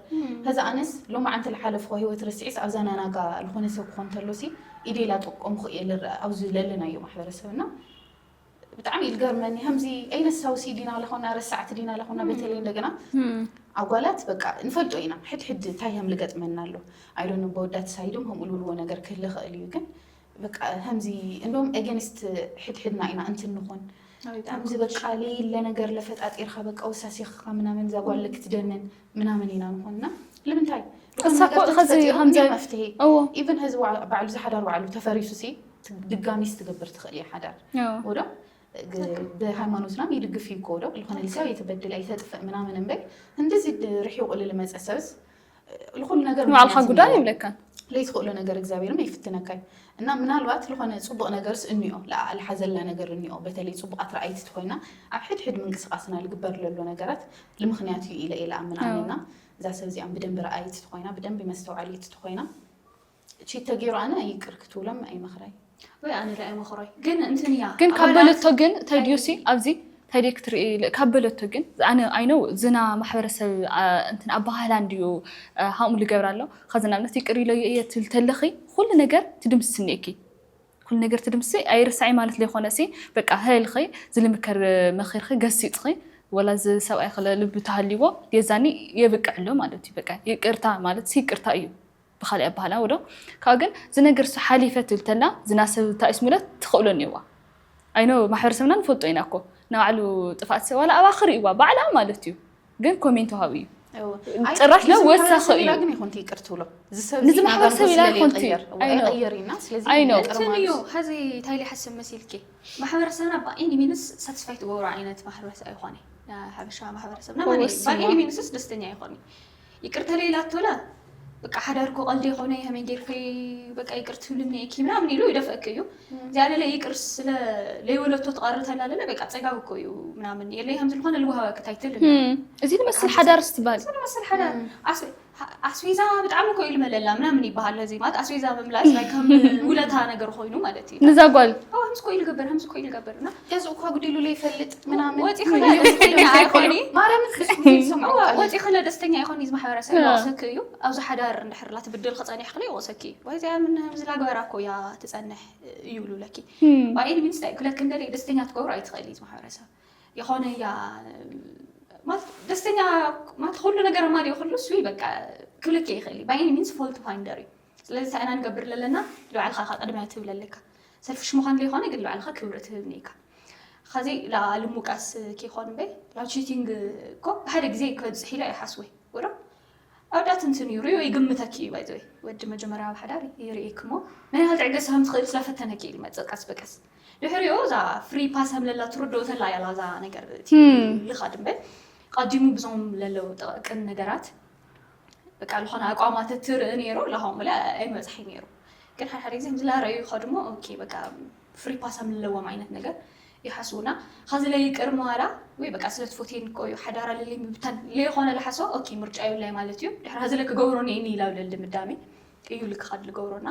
ከዛ ኣነስ ሎም ዓንተ ልሓለፍኮ ህይወት ረስዒስ ኣብዛ ናናጋ ዝኾነ ሰብ ክኾን ተሎ ሲ ኢደይ ላጠቆምኩ እየ ልረአ ኣብዚ ለለናዮ ማሕበረሰብና ብጣዕሚ ይልገርመኒ ከምዚ ኣይነሳውሲ ዲና ለኾና ረሳዕቲ ዲና ለኾና በተለይ እንደገና ኣጓላት በቃ ንፈልጦ ኢና ሕድሕድ እንታይ ከም ልገጥመና ኣሎ ኣይዶነ በወዳት ሳይዶም ከምኡ ልብልዎ ነገር ክህለ ኽእል እዩ ግን በቃ ከምዚ እንደውም ኤገንስት ሕድሕድና ኢና እንትን ንኾን ከምዚ በቃ ለይለ ነገር ለፈጣጢርካ በቃ ወሳሲኽካ ምናምን ዛጓለ ክትደንን ምናምን ኢና ንኾንና ልምንታይ እሳ እኮ ኸዚ ከምዚ መፍትሄ ኢቨን ህዚ ባዕሉ ዝሓዳር ባዕሉ ተፈሪሱ ሲ ድጋሚስ ትገብር ትኽእል እያ ሓዳር ወዶ ብሃይማኖትና ይድግፍ እዩ እኮ ወዶ ዝኾነ ልሰብ የተበድል ኣይተጥፍእ ምናምን እምበር እንደዚ ርሒቑ ልመፀ ሰብስ ልኩሉ ነገር ንባዕልካ ጉዳይ ይብለካ ለይትኽእሎ ነገር እግዚኣብሔርም ይፍትነካ እዩ እና ምናልባት ዝኾነ ፅቡቕ ነገርስ እኒኦ ልሓዘላ ነገር እኒኦ በተለይ ፅቡቓት ረኣይቲ ትኮይና ኣብ ሕድሕድ ምንቅስቃስና ልግበር ለሎ ነገራት ልምክንያት እዩ ኢለ ኢለ ኣምን ኣነና እዛ ሰብ እዚኣም ብደንቢ ረኣይቲ ትኮይና ብደንቢ መስተውዓሊት ትኮይና ቺት ተገይሩ ኣነ ይቅር ክትብሎም ኣይመኽራይ ወይ ኣነ ላ ኣይመኽሮይ ግን እንትን እያ ግን ካብ በለቶ ግን እንታይ ድዩ ሲ ኣብዚ እንታይ ድዩ ክትርኢ ኢለ ካብ በለቶ ግን ኣነ ኣይነው ዝና ማሕበረሰብ እንትን ኣባህላ እንድዩ ሃምኡ ልገብር ኣሎ ከዚ ንኣብነት ይቅር ኢለዮ እየ ትብል ተለኺ ኩሉ ነገር ትድምስስኒ እኪ ኩሉ ነገር ትድምስሲ ኣይርሳዒ ማለት ለይኮነ ሲ በቃ ህልኺ ዝልምከር መኺርኺ ገሲፅኺ ወላ እዚ ሰብኣይ ክለ ልቢ ተሃልይዎ የዛኒ የብቅዕ ኣሎ ማለት እዩ በቃ ይቅርታ ማለት ሲ ይቅርታ እዩ ብካሊእ ኣባህላ ወዶ ካብ ግን ዝነገር ሱ ሓሊፈ ትብል ተላ ዝና ሰብ ታይስ ምለት ትኽእሎ እኒዋ ኣይኖ ማሕበረሰብና ንፈልጦ ኢና እኮ ንባዕሉ ጥፍኣት ሰብ ዋላ ኣባኽር እዋ ባዕላ ማለት እዩ ግን ኮሜንት ሃብ እዩ ጭራሽ ለ ወሳኺ እዩ ግን ይኹንቲ ይቅር ትብሎ ንዚ ማሕበረሰብ ኢላ ይኹንቲ ይቀየር ይቀየር ኢና ስለዚ ኣይኖ ይቅር ማለት እዩ ሀዚ ታይሊ ሓስብ መሲልኪ ማሕበረሰብና ብኣይኒ ሚንስ ሳትስፋይ ትገብሮ ዓይነት ማሕበረሰብ ኣይኮነ ሓበሻ ማሕበረሰብና ወስማ። ብኣይኒ ሚንስስ ደስተኛ ኣይኮነ ይቅርተ ለይላቶላ በቃ ሓዳርኮ ቀልዲ የኾነ ከመይ ጌርኪ በቃ ይቅር ትብልኒ ኢኪ ምናምን ኢሉ ይደፍአኪ እዩ እዚኣ ለለ ይቅር ስለ ለይወለቶ ትቐርተላ ለለ በቃ ፀጋብ እኮ እዩ ምናምን የለይ ከም ዝኾነ ልውሃበ ክታይትል እዚ ዝመስል ሓዳር ስትባል ዝመስል ሓዳር ኣስቤ- ኣስቤዛ ብጣዕሚ እኮ ኢሉ መለላ ምናምን ይበሃል እዚ ማለት ኣስቤዛ ምምላስ ናይ ከም ውለታ ነገር ኮይኑ ማለት እዩ ንዛ ጓል ከምዚ እኮ ኢሉ ገበር ከምዚ እኮ ኢሉ ገበር እና ገዝ እኳ ጉዲሉ ለይፈልጥ ምናምን ወፂ ክለ ደስተኛ ኣይኮኒ ማርያምን ፍጹም ዘይሰምዑ ቃል ወፂ ክለ ደስተኛ ኣይኮኒ እዚ ማሕበረሰብ ይወቅሰክ እዩ ኣብዚ ሓዳር እንድሕር ላትብድል ክፀኒሕ ክለ ይወቅሰክ እዩ ወይ እዚኣ ምን ዝላግበራ እኮ እያ ትፀንሕ እዩ ይብሉ ለኪ ባይል ሚንስ ክለክ እንደለ ደስተኛ ትገብሩ ኣይትኽእል እዩ እዚ ማሕበረሰብ የኾነ እያ ማለት ደስተኛ ማለት ኩሉ ነገር ማሊ ኩሉ ስዊ በቃ ክብለክ ይኽእል እዩ ባይል ሚንስ ፎልት ፋይንደር እዩ ስለዚ እንታይ ኢና ንገብር ለለና ንባዕልኻ ኢኻ ቅድሚያ ትብል ኣለካ ሰልፍሽ ምዃን ዘይኮነ ግን ንባዕልኻ ክብሪ ትህብ ነይካ ኸዚ ላልሙቃስ ኬኾን እምበይ ላብ ቺቲንግ እኮ ብሓደ ግዜ ክበፅሕ ኢለ ኣይሓስወይ ወዶ ኣወዳት እንትን እዩ ሪኦ ይግምተኪ እዩ ባይዘወይ ወዲ መጀመርያ ኣብ ሓዳር ይርእየኪ እሞ ምን ያህል ትዕገስ ከም ትኽእል ስለፈተነኪ እዩ ዝመፅእ ቀስ ብቀስ ድሕሪኡ እዛ ፍሪ ፓስ ከም ለላ ትርድኦ ተላ ያላ እዛ ነገር እቲ ልኻድ እምበር ቀዲሙ ብዞም ለለው ጠቅን ነገራት በቃ ዝኾነ ኣቋማት ትርኢ ነይሩ ለኻውን ብለ ኣይመፅሐይ ነይሩ ግን ሓደ ሓደ ግዜ ከምዚ ላረዩ ከድሞ ኦኬ በቃ ፍሪ ፓስ ከም ለለዎም ዓይነት ነገር ይሓስቡና ኻዚ ለይቅር መዋላ ወይ በቃ ስለ ትፎቴን እኮ እዩ ሓዳር ኣለለይ ምብታን ለይኾነ ለሓስቦ ኦኬ ምርጫ የብላይ ማለት እዩ ድሕሪ ኻዚ ለክገብሮ ነይኒ ኢላ ብለል ድምዳሜ እዩ ልክኻድ ልገብሮና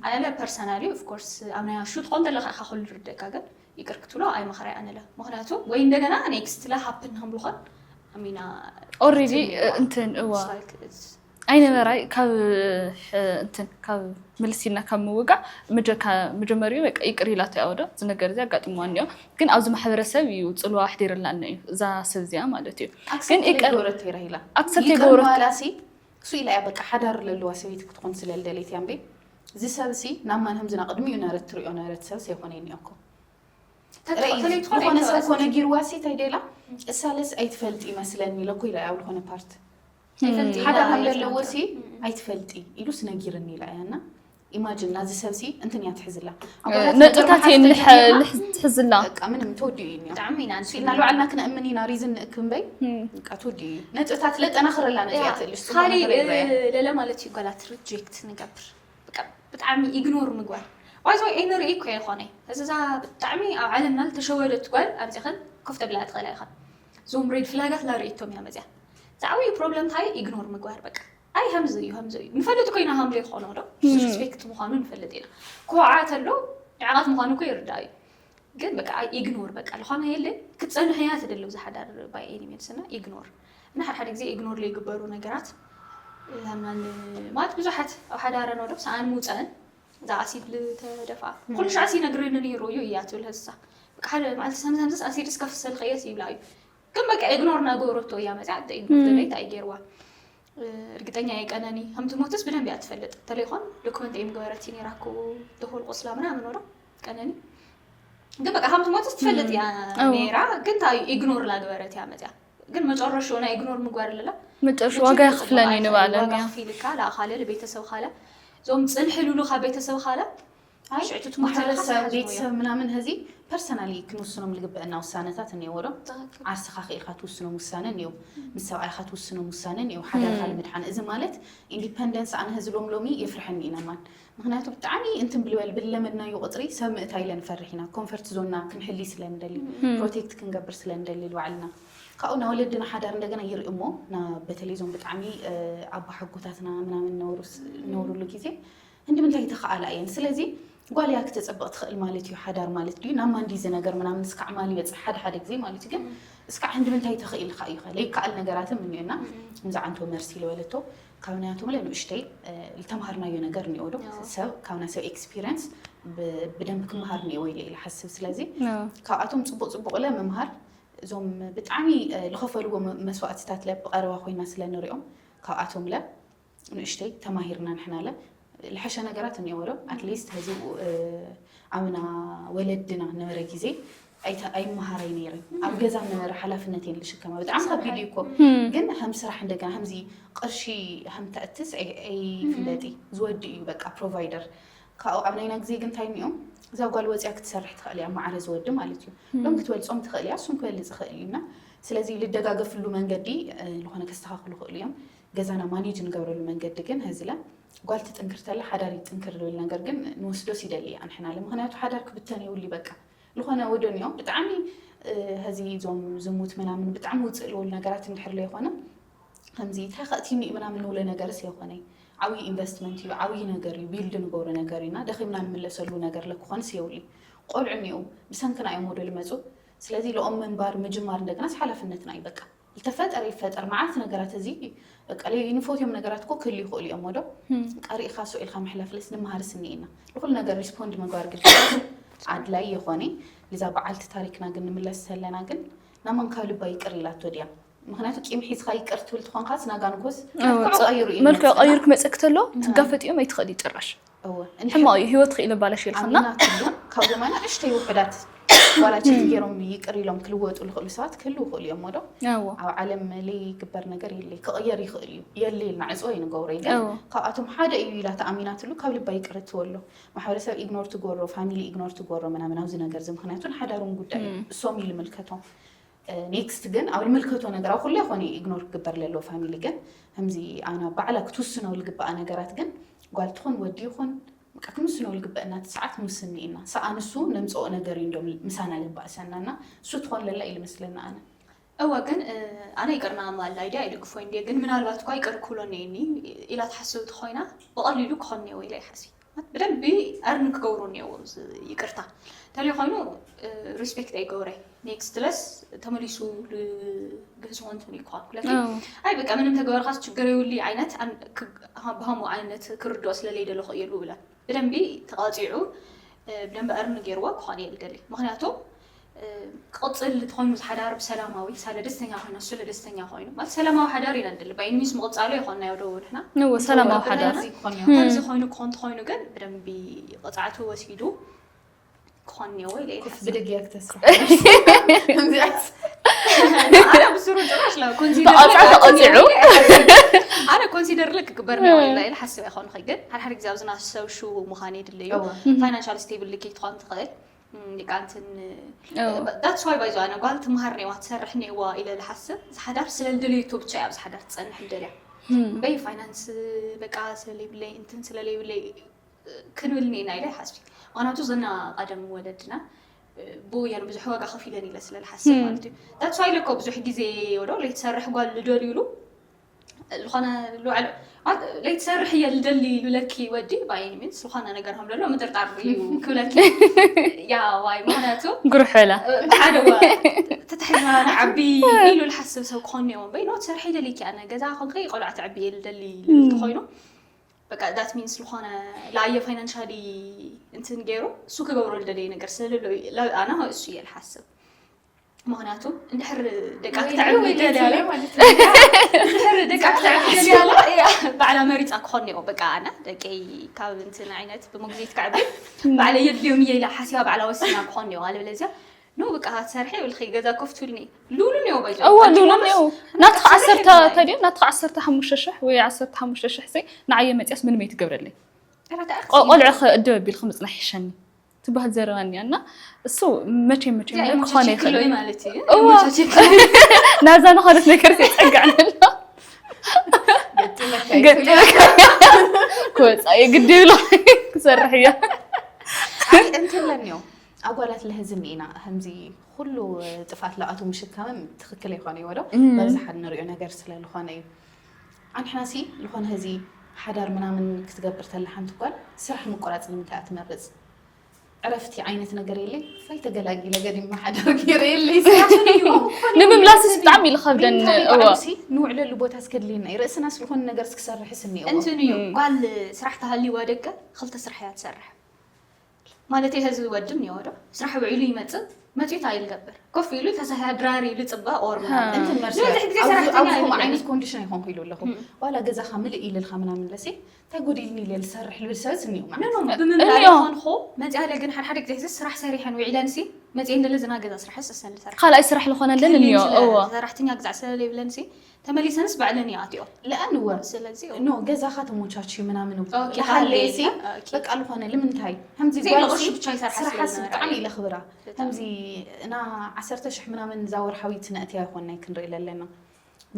ኣነ ለ personally of course ኣብ ናይ ኣሹ ትኾን ዘለኻ ኢኻ ኩሉ ርደካ ግን ይቅር ክትብሎ ኣይመኽራይ ኣነ ለ ምክንያቱ ወይ እንደገና next ለ happen ከም ዝኾን ኣሚና already እንትን እዋ ኣይነበራይ ካብ እንትን ካብ ምልስ ኢልና ካብ ምውጋእ መጀመሪኡ ይቅር ኢላቶ ያወዶ እዚ ነገር እዚ ኣጋጢምዋ እኒኦ ግን ኣብዚ ማሕበረሰብ እዩ ፅልዋ ኣሕዲርላ እነ እዩ እዛ ሰብ እዚኣ ማለት እዩ ግን ይቅር ይገብረት ይራ ኢላ ኣክሰፕት ይገብረት ባላሲ እሱ ኢላ እያ በቃ ሓዳር ለለዋ ሰበይቲ ክትኾን ስለልደሌት እያ እምበይ እዚ ሰብ ሲ ናብ ማን ከምዝና ቅድሚኡ ነረት ትሪኦ ነረት ሰብ ሰይኮነ እኒኦኮ ዝኾነ ሰብ ኮነ ጊርዋ ሲ እንታይ ደላ እሳለስ ኣይትፈልጥ ይመስለኒ ኢለኮ ኢላ ኣብ ዝኾነ ፓርት ሓደ ከም ዘለዎ ሲ ኣይትፈልጢ ኢሉስ ነጊርኒ ኢላ እያ እና ኢማጅን ናዚ ሰብ ሲ እንትን እያ ትሕዝላ ነጥብታት እየን ትሕዝላ በቃ ምንም ተወዲኡ እዩ ብጣዕሚ ኢና ኢልና ንባዕልና ክነእምን ኢና ሪዝን ንእክብ እምበይ በቃ ተወዲኡ እዩ ነጥብታት ለጠናኽረላ ነጥብያ ትእልሽ ካሊ ለለ ማለት እዩ ጓላት ሪጀክት ንገብር ብጣዕሚ ኢግኖር ምግባር ዋይዘ ወይ ኣይንርኢ እኮ ይኾነ እዚ ዛ ብጣዕሚ ኣብ ዓለምና ዝተሸወደት ጓል ኣምፂኽን ኮፍ ተብላ ትኽእላ ኢኻ እዞም ሬድ ፍላጋት ላርእቶም እያ መፅያ ዝዓብዩ ፕሮብለም እንታይ ኢግኖር ምግባር በቃ ኣይ ከምዚ እዩ ከምዚ እዩ ንፈልጥ ኮይና ከምዘይ ክኾኖ ዶ ዲስሪስፔክት ምዃኑ ንፈልጥ ኢና ክወዓ ተሎ ንዕቓት ምዃኑ እኮ ይርዳእ እዩ ግን በቃ ኢግኖር በቃ ዝኾነ የለ ክትፀንሕያ ትደለው ዝሓዳር ባይ ኤኒ ሜንስ እና ኢግኖር እና ሓደ ሓደ ግዜ ኢግኖር ለይግበሩ ነገራት ማለት ብዙሓት ኣብ ሓዳረ ነው ደብ ሰኣን ምውፀእን እዛ ኣሲድ ልተደፍኣ ኩሉ ሻዕ ሲነግረኒ ነይሩ እዩ እያ ትብል ህዝሳ በቃ ሓደ መዓልቲ ሰምዚ ከምዚስ ኣሲድ እስከ ፍሰልከየስ ይብላ እዩ ግን በቃ ኢግኖር እናገበረቶ እያ መፅያ እንታይ ኢግኖር ተለይ እንታይ ገይርዋ እርግጠኛ እየ ቀነኒ ከም ትሞትስ ብደንብ እያ ትፈልጥ እንተለይኮን ዶክመንት እየ ምገበረት ነይራ እኮ ተኾል ቆስላ ምናምን ወዶ ቀነኒ ግን በቃ ከም ትሞትስ ትፈልጥ እያ ነይራ ግን እንታይ ኢግኖር ላገበረት እያ መፅያ ግን መጨረሻ ናይ ኢግኖር ምግባር ኣለላ መጨረሻ ዋጋ የኽፍለኒ ንባዕለን ዋጋ ከፊልካ ለኣኻለ ለቤተሰብ ካለ እዞም ፅንሒ ሉሉ ካብ ቤተሰብ ካለ ማሕበረሰብ ቤተሰብ ምናምን ህዚ ፐርሰናሊ ክንውስኖም ልግበአና ውሳነታት እኒዎ ዶ ዓርስኻ ክኢልካ ትውስኖም ውሳነ እኒው ምስ ሰብኣይካ ትውስኖም ውሳነ እኒው ሓዳርካ ንምድሓን እዚ ማለት ኢንዲፐንደንስ ኣነ ህዚ ሎም ሎሚ የፍርሐኒ ኢና ማን ምክንያቱ ብጣዕሚ እንትን ብልበል ብለመድናዮ ቁፅሪ ሰብ ምእታይ ኢለ ንፈርሕ ኢና ኮንፈርት ዞንና ክንሕሊ ስለ ንደሊ ፕሮቴክት ክንገብር ስለ ንደሊ ባዕልና ካብኡ ናብ ወለድና ሓዳር እንደገና ይርኢ እሞ በተለይ ዞም ብጣዕሚ ኣባሓጎታትና ምናምን ነውሩሉ ግዜ እንዲ ምንታይ ተኸኣላ እየን ስለዚ ጓል እያ ክተፀብቕ ትኽእል ማለት እዩ ሓዳር ማለት ድዩ ናብ ማንዲ እዚ ነገር ምናምን እስካዕ ማል ይበፅሕ ሓደ ሓደ ግዜ ማለት እዩ ግን እስካዕ እንዲ ምንታይ ተኽእል ኢኻ እዩ ከለ ይከኣል ነገራትን እኒኦና ምዛዓንቶ መርሲ ልበለቶ ካብ ናያቶም ለ ንእሽተይ ዝተምሃርናዮ ነገር እኒኦ ዶ ሰብ ካብ ናይ ሰብ ኤክስፒሪንስ ብደንብ ክምሃር እኒኦ ኢለ ኢለ ሓስብ ስለዚ ካብኣቶም ፅቡቅ ፅቡቅ ለ ምምሃር እዞም ብጣዕሚ ዝኸፈልዎ መስዋእትታት ለ ብቀረባ ኮይና ስለ ንሪኦም ካብኣቶም ለ ንእሽተይ ተማሂርና ንሕና ለ ልሐሸ ነገራት እኒኦ ዶ ኣትሊስት ሀዚ ኣምና ወለድና ነበረ ግዜ ኣይመሃራይ ነይረን ኣብ ገዛ ነበረ ሓላፍነት እየን ልሽከማ ብጣዕሚ ከቢድ እዩ እኮ ግን ከም ስራሕ እንደገና ከምዚ ቅርሺ ከም ተእትስ ኣይፍለጥ እዩ ዝወዲ እዩ በቃ ፕሮቫይደር ካብኡ ኣብ ናይና ግዜ ግን እንታይ እኒኦም እዛ ጓል ወፅያ ክትሰርሕ ትኽእል እያ ማዕረ ዝወዲ ማለት እዩ ሎም ክትበልፆም ትኽእል እያ እሱም ክበልፅ ይኽእል እዩና ስለዚ ልደጋገፍሉ መንገዲ ዝኾነ ከስተኻኽሉ ይኽእሉ እዮም ገዛና ማኔጅ ንገብረሉ መንገዲ ግን ሀዚ ለ ጓል ትጥንክር ተላ ሓዳር ይጥንክር ዝብል ነገር ግን ንወስዶስ ይደሊ እየ ኣንሕና ለ ምክንያቱ ሓዳር ክብተን የብሉ በቃ ዝኾነ ወደን እዮም ብጣዕሚ ሀዚ እዞም ዝሙት ምናምን ብጣዕሚ ውፅእ ዝበሉ ነገራት እንድሕር ለይኮነ ከምዚ እንታይ ከእትኒ ምናምን ንብሎ ነገርስ የኮነ ዓብዪ ኢንቨስትመንት እዩ ዓብዪ ነገር እዩ ቢልድ ንገብሮ ነገር እዩና ደኺምና ንምለሰሉ ነገር ለክኾንስ የብሉ እዩ ቆልዑ እኒኡ ብሰንክና እዮም ወደ ልመፁ ስለዚ ለኦም ምንባር ምጅማር እንደገናስ ሓላፍነትና እዩ በቃ ዝተፈጠረ ይፈጠር መዓት ነገራት እዚ በቃ ንፎትዮም ነገራት እኮ ክህሉ ይኽእሉ እዮም ወዶ ቀሪእካ ስኡ ኢልካ ምሕላፍለስ ንምሃርስ እኒኤና ንኩሉ ነገር ሪስፖንድ ምግባር ግድ ኣድላይ የኾነ ንዛ በዓልቲ ታሪክና ግን ንምለስ ተለና ግን ናመን ካብ ልባ ይቅር ኢላቶ ድያ ምክንያቱ ቂም ሒዝካ ይቅር ትብል ትኾንካስ ናጋንኮስ መልክዑ ቀይሩ እዩ መልክዑ ቀይሩ ክመፀክ ተሎ ትጋፈጥ እዮም ኣይትኽእል እዩ ጭራሽ ሕማቅ እዩ ህይወት ክኢለ ባለሽ ኢልክና ካብ ዞማና እሽተይ ውሑዳት ዋላ ቺት ገይሮም ይቅር ኢሎም ክልወጡ ዝኽእሉ ሰባት ክህልዉ ይኽእሉ እዮም ዶ? እዎ ኣብ ዓለም ለይግበር ነገር የለይ። ክቕየር ይኽእል እዩ። የለይ ኢልና ዕፅወ ኣይንገብሮ እዩ። ግን እዎ ካብኣቶም ሓደ እዩ ኢላ ተኣሚናትሉ ካብ ልባ ይቅር ትበሎ። ማሕበረሰብ ኢግኖር ትገብሮ፣ ፋሚሊ ኢግኖር ትገብሮ ምናምን ኣብዚ ነገር እዚ። ምክንያቱ ንሓዳሮም ጉዳይ እዩ። እሶም እዩ ዝምልከቶም። ኔክስት ግን ኣብ ዝምልከቶ ነገር ኣብ ኩሉ ይኾነ ኢግኖር ክግበር ለለዎ ፋሚሊ። ግን ከምዚ ኣና ባዕላ ክትውስኖ ዝግበኣ ነገራት ግን ጓል ትኹን ወዲ ይኹን በቃ ክንውስኖ ዝግበእና እቲ ሰዓት ንውስን ኢና። ሰኣ ንሱ ነምፅኦ ነገር እዩ እንዶም ምሳና ለባእሰና እና እሱ ትኾን ለላ ኢሉ መስለና ኣነ። እወ ግን ኣነ ይቅርና ማል ኣይዲ ኣይድግፎ እንዲ ግን ምናልባት እኳ ይቅር ክብሎ ነይኒ ኢላ ትሓስብ ተኮይና ብቀሊሉ ክኾን ነዎ ኢለ ይሓስብ። ብደንቢ ኣርን ክገብሩ ነዎም ይቅርታ እንተለይ ኮይኑ ሪስፔክት ኣይገብረ። ኔክስት ለስ ተመሊሱ ግህዝዎ እንትን ይኮን ክለኪ እዎ ኣይ በቃ ምንም ተገበርካስ ችግር የብሉ ዓይነት ብሃሙ ዓይነት ክርድኦ ስለለይ ደለኹ እየ ብላ ብደንቢ ተቃፂዑ ብደንቢ ኣርን ገይርዎ ክኾን እየ ልደሊ። ምክንያቱ ክቕፅል ተኮይኑ ዝሓዳር ብሰላማዊ ሳለ ደስተኛ ኮይኑ እሱ ለደስተኛ ኮይኑ ማለት ሰላማዊ ሓዳር ኢና ንደሊ። ባይኒስ ምቕፃሉ ይኮንና ዶ ንሕና ንዎ ሰላማዊ ሓዳር እዚ ክኾን እዩ። ከምዚ ኮይኑ ክኾን ተኮይኑ ግን ብደንቢ ቅፅዓቱ ወሲዱ ክኾን እኒኦ ወይ ኢለ ኮፍ ይሓስብ። ብደግ እያ ክተስርሖ። ኣነ ብስሩ ጭራሽ ላ ኮንሲደር ተቐፅዑ ተቐፂዑ ኣነ ኮንሲደር ልክ ክግበር ነዎ ኢለ ኢለ ሓስብ ኣይኮንኹ። ግን ሓደ ሓደ ግዜ ኣብዚ ናሰብ ሽው ምዃን የድለዩ እወ። ፋይናንሻል ስቴብል ልክ ትኾን ትኽእል ቃንትን እዎ that's why ባይዞ ኣነ ጓል ትምሃር ነዋ ትሰርሕ ነዋ ኢለ ዝሓስብ ዝሓዳር ስለልደለየቶ ብቻ እያ ኣብዚ ሓዳር ትፀንሕ ልደልያ እምበይ ፋይናንስ በቃ ስለለይብለይ እንትን ስለለይብለይ ክንብል ኔና ኢለ ይሓስብ። ምክንያቱ ዘና ቀደም ወለድና ብኡ እየን ብዙሕ ዋጋ ከፊለን ኢለ ስለ ዝሓስብ ማለት እዩ። that's why ለኮ ብዙሕ ግዜ ወዶ ለይትሰርሕ ጓል ልደልዩሉ ዝኾነ ልውዕል ለይትሰርሕ እየ ልደሊ ኢሉለኪ ወዲ ባይኒ ሚንስ ዝኾነ ነገር ከም ደሎ ምጥርጣር እዩ ክብለኪ ያ ዋይ ምክንያቱ ጉርሕላ ሓደ ተታሒዝና ንዓቢ ኢሉ ዝሓስብ ሰብ ክኾን እኒኦ እምበይ ኖ ትሰርሒ ደሊኪ ኣነ ገዛ ኮንከ ቆልዓ ትዕቢ እየ ልደሊ ተኮይኑ በቃ that means ዝኾነ ለኣየ ፋይናንሻሊ እንትን ገይሩ እሱ ክገብሮ ልደለየ ነገር ስለሎ ኣነ እሱ እየ ዝሓስብ። ምክንያቱ እንድሕር ደቃ ወይ ክትዕቢ ወይ ደልያ ወይ ማለት ነው። እንድሕር ደቃ ክትዕቢ ደልያ እያ ባዕላ መሪፃ ክኾን እኒኦ በቃ ኣነ ደቀይ ካብ እንትን ዓይነት ብመግዚት ክዕቢ ባዕለ የድልዮም እየ ኢላ ሓሲባ ባዕላ ወሲና ክኾን እኒኦ ኣለበለዚያ ኖ በቃ ትሰርሐ ይብልኺ ገዛ ኮፍ ትብልኒ ሉሉ እኒኦ ባይዞ እወ ሉሉ እኒኦ ናትካ ዓሰርተ ተድዮ ናትካ ዓሰርተ ሓሙሽተ ሽሕ ወይ ዓሰርተ ሓሙሽተ ሽሕ ሲ ንዓየ መፅያስ ምንም ኣይትገብረለይ ቆልዑ ከእድብ ኣቢልካ ምፅናሕ ይሸኒ ትበሃል ዘረባ እኒኣ እና እሱ መቸ መቸ ክኾነ ይኽእል ማለት እዩ እዋ። ኢሞቻ ችግር ናብዛ ንኾነት ነገር የፀግዕን ኣሎ ገጥመካ ገጢመካ ክወፃ እየ ግዲ ይብሎ ክሰርሕ እያ ኣይ እንትን ለኒዮ ኣጓላት ለህዝኒ ኢና ከምዚ ኩሉ ጥፋት ለኣቱ ምሽካምም ትኽክል ይኾነ ይወዶ በብዝሓ ንሪኦ ነገር ስለ ዝኾነ እዩ ኣንሕናሲ ዝኾነ ህዚ ሓዳር ምናምን ክትገብር ተላ ሓንቲ ጓል ስራሕ ምቁራፅ ንምንታይ እያ ትመርፅ ዕረፍቲ ዓይነት ነገር የለይ ፈይ ተገላጊለ ገዲማ ሓዳር ገይረ የለይ ንምምላስስ ብጣዕሚ ኢሉ ከብደኒ እዎ ንውዕለሉ ቦታ እስከድልየና እዩ ርእስናስ ዝኾነ ነገር እስክሰርሕስ እኒኦ እንትን እዩ ጓል ስራሕ ተሃልይዋ ደገ ክልተ ስራሕ እያ ትሰርሕ ማለት እዩ ህዝቢ ወድም እኒኦ ዶ ስራሕ ውዒሉ ይመፅእ መፅኡ እንታይ ልገብር ኮፍ ኢሉ ተሰሃድራሪ ልፅበ ኦር ምናምን እንትን መርሲ ብዙሕ ግዜ ኣብ- ሰራሕተኛ ኣብ ከምኡ ኣይደልን። ዓይነት ኮንዲሽን ኣይኮንኩ ኢሉ ኣለኹ ዋላ ገዛኻ ምልእ ኢልልካ ምናምን ለሲ እንታይ ጎዲልኒ ኢለ ዝሰርሕ ልብል ሰብስ እኒኦ ማለት ኖ እዩ። ብምንታይ እኒኦ። ይኾንኹ መፅያ ለ ግን ሓድሓደ ግዜ ስራሕ ሰሪሐን ውዒለን ሲ መፅየን ደለ ዝና ገዛ ስራሕስ እሰን ዝሰርሕ ካልኣይ ስራሕ ዝኾነ ለን እኒኦ እዎ ሰራሕተኛ ግዛዕ ስለለይብለንሲ ተመሊሰንስ ባዕለን ይኣትዮ ለኣን እወ ስለዚ ኖ ገዛኻ ተሞቻች ምናምን ኦኬ፣ ይሃለሲ ኦኬ። በቃ ዝኾነ ልምንታይ ከምዚ ዘይለ ጓልሲ ቅርሺ ብቻ ይሰርሓ ስራሓስ ስለነበረ። ብጣዕሚ ኢለ ክብራ ከምዚ እና ዓሰርተ ሽሕ ምናምን እዛ ወርሓዊት ነእትያ ይኮንና ክንርኢ ኣለና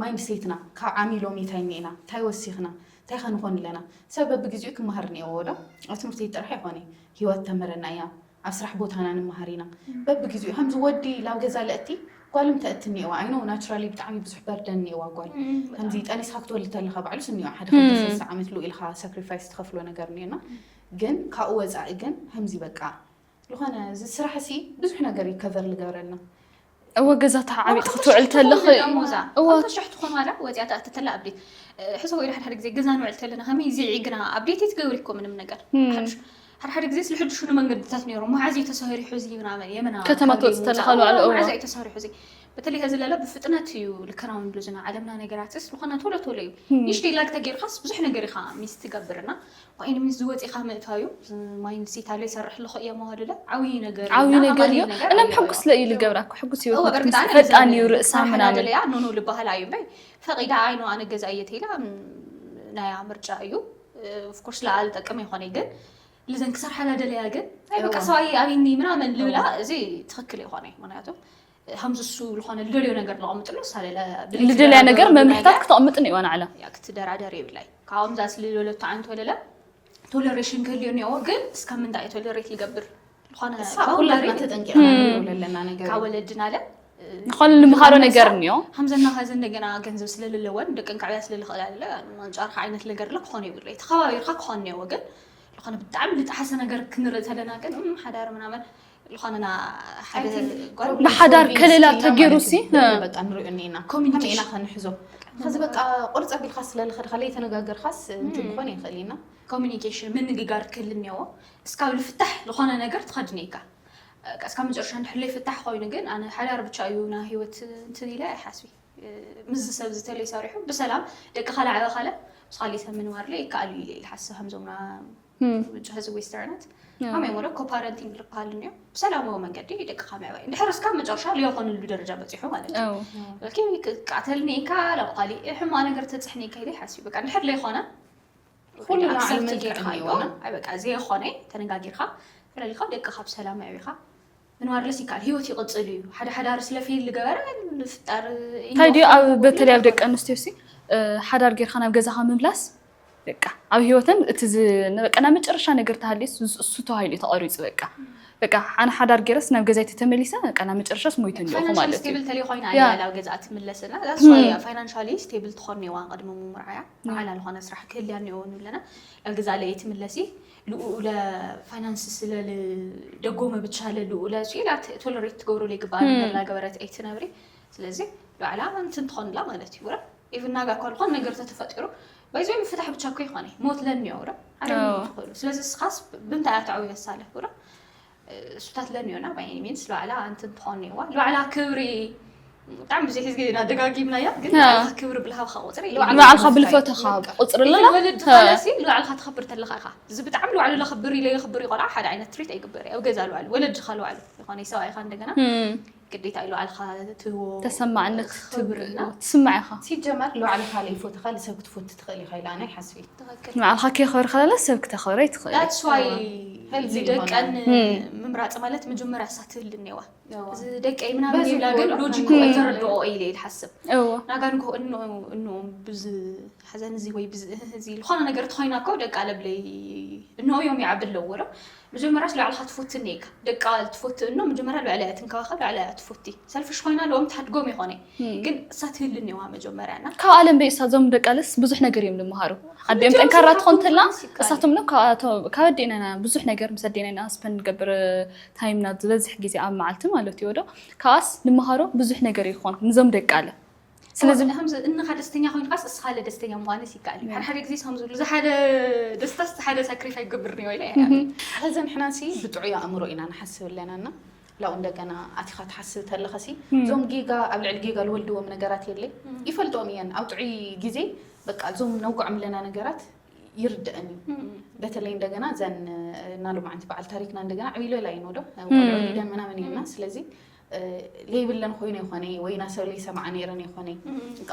ማይንድ ሴትና ካብ ዓሚ ሎሚ እንታይ እኒኤና እንታይ ወሲኽና እንታይ ከንኾን ኣለና ሰብ በብግዜኡ ክመሃር እኒኦዎ ዶ ኣብ ትምህርቲ ጥራሕ ይኮነ ህይወት ተምረና እያ ኣብ ስራሕ ቦታና ንምሃር ኢና በብግዜኡ ከምዚ ወዲ ላብ ገዛ ለእቲ ጓልም ተእቲ እኒኦዋ ኣይኖ ናቹራሊ ብጣዕሚ ብዙሕ በርደን እኒኦዋ ጓል ከምዚ ጠኒስካ ክትወልድ ተለካ ባዕሉስ እኒኦ ሓደ ክልተ ሰለስተ ዓመት ልኡ ኢልካ ሳክሪፋይስ ትኸፍሎ ነገር እኒኦና ግን ካብኡ ወፃኢ ግን ከምዚ በቃ ዝኾነ እዚ ስራሕ ሲ ብዙሕ ነገር እዩ ከቨር ልገብረልና እወ ገዛ ተዓቢጥ ክትውዕል ተለኽ ሙዛ እወ ሽሕ ትኾን ዋላ ወፂኣ ተኣትተላ ኣብዴት ሕሰ ወይ ሓደ ግዜ ገዛ ንውዕል ተለና ከመይ እዚ ግና ኣብዴት ትገብሪ እኮ ምንም ነገር ሓደ ሓደ ግዜ ስለ ሕድሹ መንገድታት ነይሩ መዓዝ እዩ ተሰሪሑ እዚ ምናምን የመና ከተማ ትወፅእ ተለኻ ባዕሉ እወ መዓዝ እዩ ተሰሪሑ እዚ በተለይ ከዚ ለለ ብፍጥነት እዩ ልከናውን ብሎ ዝና ዓለምና ነገራትስ ዝኾነ ቶሎ ቶሎ እዩ። ንሽተይ ላግ ተጌርካስ ብዙሕ ነገር ኢኻ ሚስ ትገብርና። ኮይን ሚስ ዝወፂኻ ምእታዩ ማይንድሴት ኣለይ ሰርሕ ኣለኹ እየ መዋልለ ዓብዪ ነገር እዩ። ዓብዪ ነገር እዩ። እናም ሕጉስ ለእዩ ልገብራኩ ሕጉስ ህይወት ፈጣን እዩ ርእሳ ምናምን ደለያ ኖኖ ልበሃል እዩ እምበይ ፈቂዳ ኣይኖ ኣነ ገዛ እየ ተይላ ናያ ምርጫ እዩ። ኦፍኮርስ ለኣል ጠቅም ይኾነ ግን ልዘን ክሰርሓላ ደለያ ግን ኣይ በቃ ሰብኣይ ኣብኒ ምናምን ልብላ እዚ ትኽክል ይኾነ ምክንያቱ ከምዚ እሱ ዝኾነ ልደልዮ ነገር ለቐምጥሎ ሳለለ ልደልያ ነገር መምርሕታት ክተቕምጥ ንእዋ ንዓላ ክትደራደር የብላይ ካብኦም ዛስ ልደለቶ ዓንት ወለለ ቶለሬሽን ክህልዮ እኒኦ ግን እስከ ምንታይ ቶለሬት ልገብር ዝኾነ ኩላትና ተጠንቂቕና ንሪኦ ዘለና ነገር ካብ ወለድና ለ ዝኾነ ንምኻሮ ነገር እኒኦ ከምዘና ኸዚ እንደገና ገንዘብ ስለልለወን ደቀን ከዕብያ ስለልኽእል ኣለ ማንጫርካ ዓይነት ነገር ለ ክኾነ ይብለ ተኸባቢርካ ክኾን እኒኦ ግን ዝኾነ ብጣዕሚ ልጠሓሰ ነገር ክንርኢ ተለና ግን እም፣ ሓዳር ምናምን ዝኾነና ሓደ ጓል ብሓዳር ከለላ ተገይሩ ሲ በቃ ንሪኦ እኒና ከመይ ኢና ከንሕዞ ከዚ በቃ ቁርፅ ኣቢልካ ስለልኸድካ ለይተነጋገርካስ እንትን ክኾን ይኽእል ኢና ኮሚኒኬሽን ምንግጋር ክህል እኒኦ እስካብ ልፍታሕ ዝኾነ ነገር ትኸድኒ ኢካ እስካብ መጨረሻ እንድሕር ለይፍታሕ ኮይኑ ግን ኣነ ሓዳር ብቻ እዩ ና ህይወት እንትን ኢለ ኣይሓስቢ ምዚ ሰብ ዝተለይ ሰሪሑ ብሰላም ደቅኻ ለዓበ ካለ ምስ ካሊእ ሰብ ምንባር ለ ይከኣል እዩ ኢለ ኢለ ሓስብ ከምዞምና ብቻ ህዝቢ ዌስተርናት ከመይ ሞ ኮፓረንቲንግ ዝበሃል እኒኦ ብሰላማዊ መንገዲ ደቅኻ ምዕባይ እንድሕር እስካብ መጨረሻ ለይኾንሉ ደረጃ በፂሑ ማለት እዩ ቃተልኒ ኢካ ላብ ካሊእ ሕማ ነገር ተፅሕኒ ኢካ ኢለ ሓስቢ በቃ እንድሕር ለይኾነ ኩሉ ንዓል መልክዕ ጌርካ እኒኦና ኣይ በቃ ዘይኾነ ተነጋጊርካ ፈለሊካ ደቅኻ ብሰላም ኣዕቢኻ ምንባር ለስ ይከኣል ህይወት ይቕፅል እዩ ሓደ ሓዳር ስለ ፌል ልገበረ ንፍጣር እንታይ ድዩ ኣብ በተለይ ኣብ ደቂ ኣንስትዮ ሲ ሓዳር ጌርካ ናብ ገዛኻ ምምላስ በቃ ኣብ ህይወተን እቲ በቃ ናብ መጨረሻ ነገር ተሃልየስ እሱ ተባሂሉ እዩ ተቐሪፁ በቃ በቃ ኣነ ሓዳር ጌረስ ናብ ገዛይ ተተመሊሰ በቃ ናብ መጨረሻስ ሞይተ እንዲኹ ማለት እዩ ስቴብል ተለይ ኮይና ናብ ገዛ ትምለስና ፋይናንሻሊ ስቴብል ትኾን ኔዋ ቅድሚ ምምርዓያ ንዓላ ዝኾነ ስራሕ ክህልያ ኔዎ ንብለና ናብ ገዛ ለየ ትምለሲ ልኡለ ፋይናንስ ስለ ደጎመ ብቻ ለልኡለ ሱ ኢላ ቶለሬት ትገብሮ ለይግባእ ነገር ናገበረት ኣይትነብሪ ስለዚ ባዕላ እንትን ትኾንላ ማለት እዩ ኢቭን ናጋ እኳ ዝኾነ ነገር ተተፈጢሩ ባይዞ ፍታሕ ብቻ እኮ ይኾነ ሞት ለኒዮ ረ ሓደ ትኽእሉ ስለዚ ስኻስ ብምንታይ ኣትዓው የሳለ ረ እሱታት ለኒዮና ባይ ሚንስ ለባዕላ እንትን ትኾን ዋ ለባዕላ ክብሪ ብጣዕሚ ብዙሕ ግዜ ኢና ደጋጊምናያ ግን ለባዕልካ ክብሪ ብልሃብካ ቁፅሪ ንባዕልካ ብልፈተኻ ቁፅሪ ኣለና ወለድ ተኻለሲ ለባዕልካ ትኸብር ተለኻ ኢኻ እዚ ብጣዕሚ ለባዕሉ ለኽብር ኢለ የኽብር ይቆልዓ ሓደ ዓይነት ትሪት ኣይግበር ኣብ ገዛ ለባዕሉ ወለድኻ ለባዕሉ ዝኾነ ሰብኣይኻ እንደገና ግዴታ ኢሉ ባዕልኻ ትህቦ ተሰማዕነት ክብርና ትስማዕ ኢኻ ሲጀመር ለባዕልኻ ለይፎትኻ ልሰብ ክትፎት ትኽእል ኢኻ ኢላ ናይ ሓስቢ ንባዕልኻ ከየኽበርካ ለለ ሰብ ክተኽብረ ይትኽእል that's why ደቀን ምምራፅ ማለት መጀመርያ እሳ ትህል እኒዋ እዚ ደቀይ ምናምን ይብላ ግን ሎጂክ ተረድኦ ኢለ ይልሓስብ ናጋ ንጎ እኖ ብዚ ሓዘን እዚ ወይ ብዚ እዚ ዝኾነ ነገር ተኾይና እኮ ደቂ ኣለብለይ እንሆ እዮም ይዓቢ ኣለዎ ዶ መጀመርያስ ልባዕልኻ ትፎቲ እኒካ ደቃ ትፎቲ እኖ መጀመርያ ልባዕላ እያ ትንከባኸብ ልባዕላ እያ ትፎቲ ሰልፍሽ ኮይና ልኦም ትሓድጎም ይኾነ ግን እሳ ትህል እኒዋ መጀመርያ ና ካብ ኣለም በይሳ ዞም ደቃለስ ብዙሕ ነገር እዮም ዝመሃሩ ኣዲኦም ጠንካራ ትኾን ተላ እሳቶም ሎም ካብ ኣዴናና ብዙሕ ነገር ምስ ኣዴናና ስፐንድ ንገብር ታይምና ዝበዝሕ ግዜ ኣብ መዓልቲ ማለት እዩ ዶ ካብኣስ ንመሃሮ ብዙሕ ነገር ይኾን ንዞም ደቃለ ስለዚ ከምዚ እንኻ ደስተኛ ኮይንካስ እስኻለ ደስተኛ ምዃንስ ይከኣል እዩ ሓደ ሓደ ግዜ ከም ዝብሉ ዝሓደ ደስታስ ሓደ ሳክሪፋይ ክገብር ኒዮ ኢለ ከዚ ንሕና ሲ ብጥዑይ ኣእምሮ ኢና ንሓስብ ኣለና እና ላው እንደገና ኣቲኻ ትሓስብ ተለኸሲ እዞም ጌጋ ኣብ ልዕሊ ጌጋ ዝወልድዎም ነገራት የለ ይፈልጦም እየን ኣብ ጥዑይ ግዜ በቃ እዞም ነውግዖም ኣለና ነገራት ይርድአን እዩ በተለይ እንደገና ዘን ናሎማዓንቲ በዓል ታሪክና እንደገና ዕብይለላ እዩ ኖዶ ቆልዑ ሊደን ምናምን እየና ስለዚ ለይብለን ኮይነ ይኮነ ወይ ናሰብ ለይሰማዓ ነይረን ይኮነ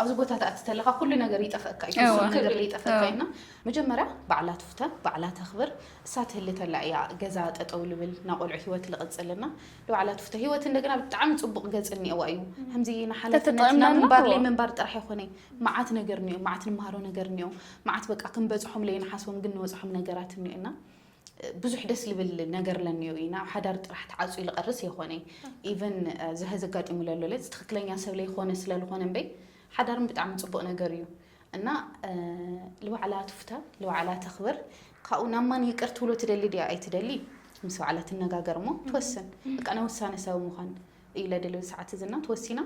ኣብዚ ቦታ ተኣቲ ተለካ ኩሉ ነገር ይጠፈእካ እዩ ፍጹም ነገር ለይጠፈእካ እና መጀመርያ ባዕላ ትፍተ ባዕላ ተኽብር እሳ ትህሊ ተላ እያ ገዛ ጠጠው ልብል ናቆልዑ ህይወት ልቕፅልና ንባዕላ ትፍተ ህይወት እንደገና ብጣዕሚ ፅቡቅ ገፅ እኒአዋ እዩ ከምዚ ንሓላፍነትና ምንባር ለይ ምንባር ጥራሕ ይኮነ መዓት ነገር እኒኦ መዓት ንመሃሮ ነገር እኒኦ መዓት በቃ ክንበፅሖም ለይ ንሓስቦም ግን ንበፅሖም ነገራት እኒኦና ብዙሕ ደስ ልብል ነገር ለኒዮ እዩ ናብ ሓዳር ጥራሕ ተዓፅዩ ልቐርስ የኾነ ኢቨን ዝሀ ዘጋጢሙ ለሎ ለ ትክክለኛ ሰብ ለይኮነ ስለልኾነ እምበይ ሓዳርን ብጣዕሚ ፅቡቅ ነገር እዩ እና ልባዕላ ትፍተ ልባዕላ ተኽብር ካብኡ ናብ ማን ይቅር ትብሎ ትደሊ ድያ ኣይትደሊ ምስ ባዕላ ትነጋገር እሞ ትወስን በቃ ናይ ውሳነ ሰብ ምዃን እዩ ለደሊ ሰዓት ዝና ትወሲና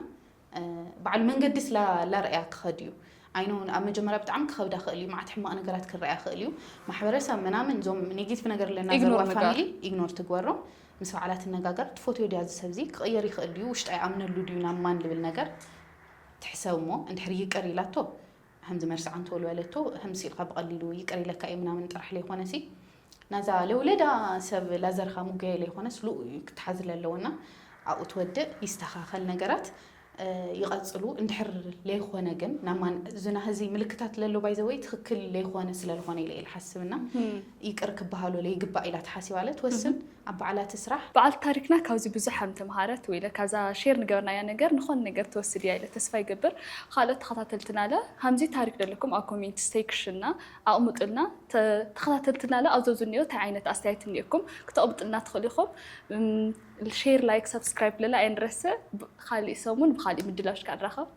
በዓል መንገዲ ስላ ላርኣያ ክኸድ እዩ ኣይኖ ኣብ መጀመርያ ብጣዕሚ ክኸብዳ ክእል እዩ መዓት ሕማቕ ነገራት ክረኣያ ክእል እዩ ማሕበረሰብ ምናምን እዞም ኔጌቲቭ ነገር ኣለና ዘርዋ ፋሚሊ ኢግኖር ትግበሮም ምስ በዓላ ትነጋገር። ትፈትዮ ድያ እዚ ሰብ እዚ? ክቕየር ይኽእል ድዩ? ውሽጣ ይኣምነሉ ድዩ ናብ ማን ልብል ነገር ትሕሰብ እሞ፣ እንድሕር ይቅር ኢላቶ፣ ከምዚ መርሳዕ እንተወልወለቶ፣ ከምዚ ኢልካ ብቐሊሉ ይቅር ኢለካ እየ ምናምን ጥራሕ ለይኮነሲ፣ ናዛ ለውለዳ ሰብ ላዘርካ ምጉያይ ለይኮነስ፣ ልኡ እዩ ክትሓዝ ለለዎ እና ኣብኡ ትወድእ፣ ይስተኻኸል ነገራት፣ እ፣ ይቐጽሉ። እንድሕር ለይኮነ ግን፣ ናማን ዝና ህዚ ምልክታት ለሎ ባይዘወይ ትኽክል ለይኮነ ስለልኾነ ኢለ ኢለ ሓስብና፣ ይቅር ክበሃሎ ለይግባእ ኢላ ተሓሲባለ ትወስን ኣብ በዓላ ትስራሕ። በዓል ታሪክና ካብዚ ብዙሕ ከም ተምሃረት ወይ ኢለ ካብዛ ሼር ንገበርናያ ነገር ንኾን ነገር ትወስድ እያ ኢለ ተስፋ ይገብር። ካልኦት ተኸታተልትና ለ ከምዚ ታሪክ ደለኩም ኣብ ኮሜንት ሴክሽንና ኣቕምጡልና። ተ-፣ ተኸታተልትና ለ ኣብ ዘብዚ እኒኦ እንታይ ዓይነት ኣስተያየት እኒኦኩም ክተቕምጡልና ትኽእሉ ኢኹም። እም፣ ሼር፣ ላይክ፣ ሰብስክራይብ ለላ ኣይንረስዕ። ብ-፣ ካሊእ ሰሙን ብካሊእ ምድላሽ ካንራኸብ።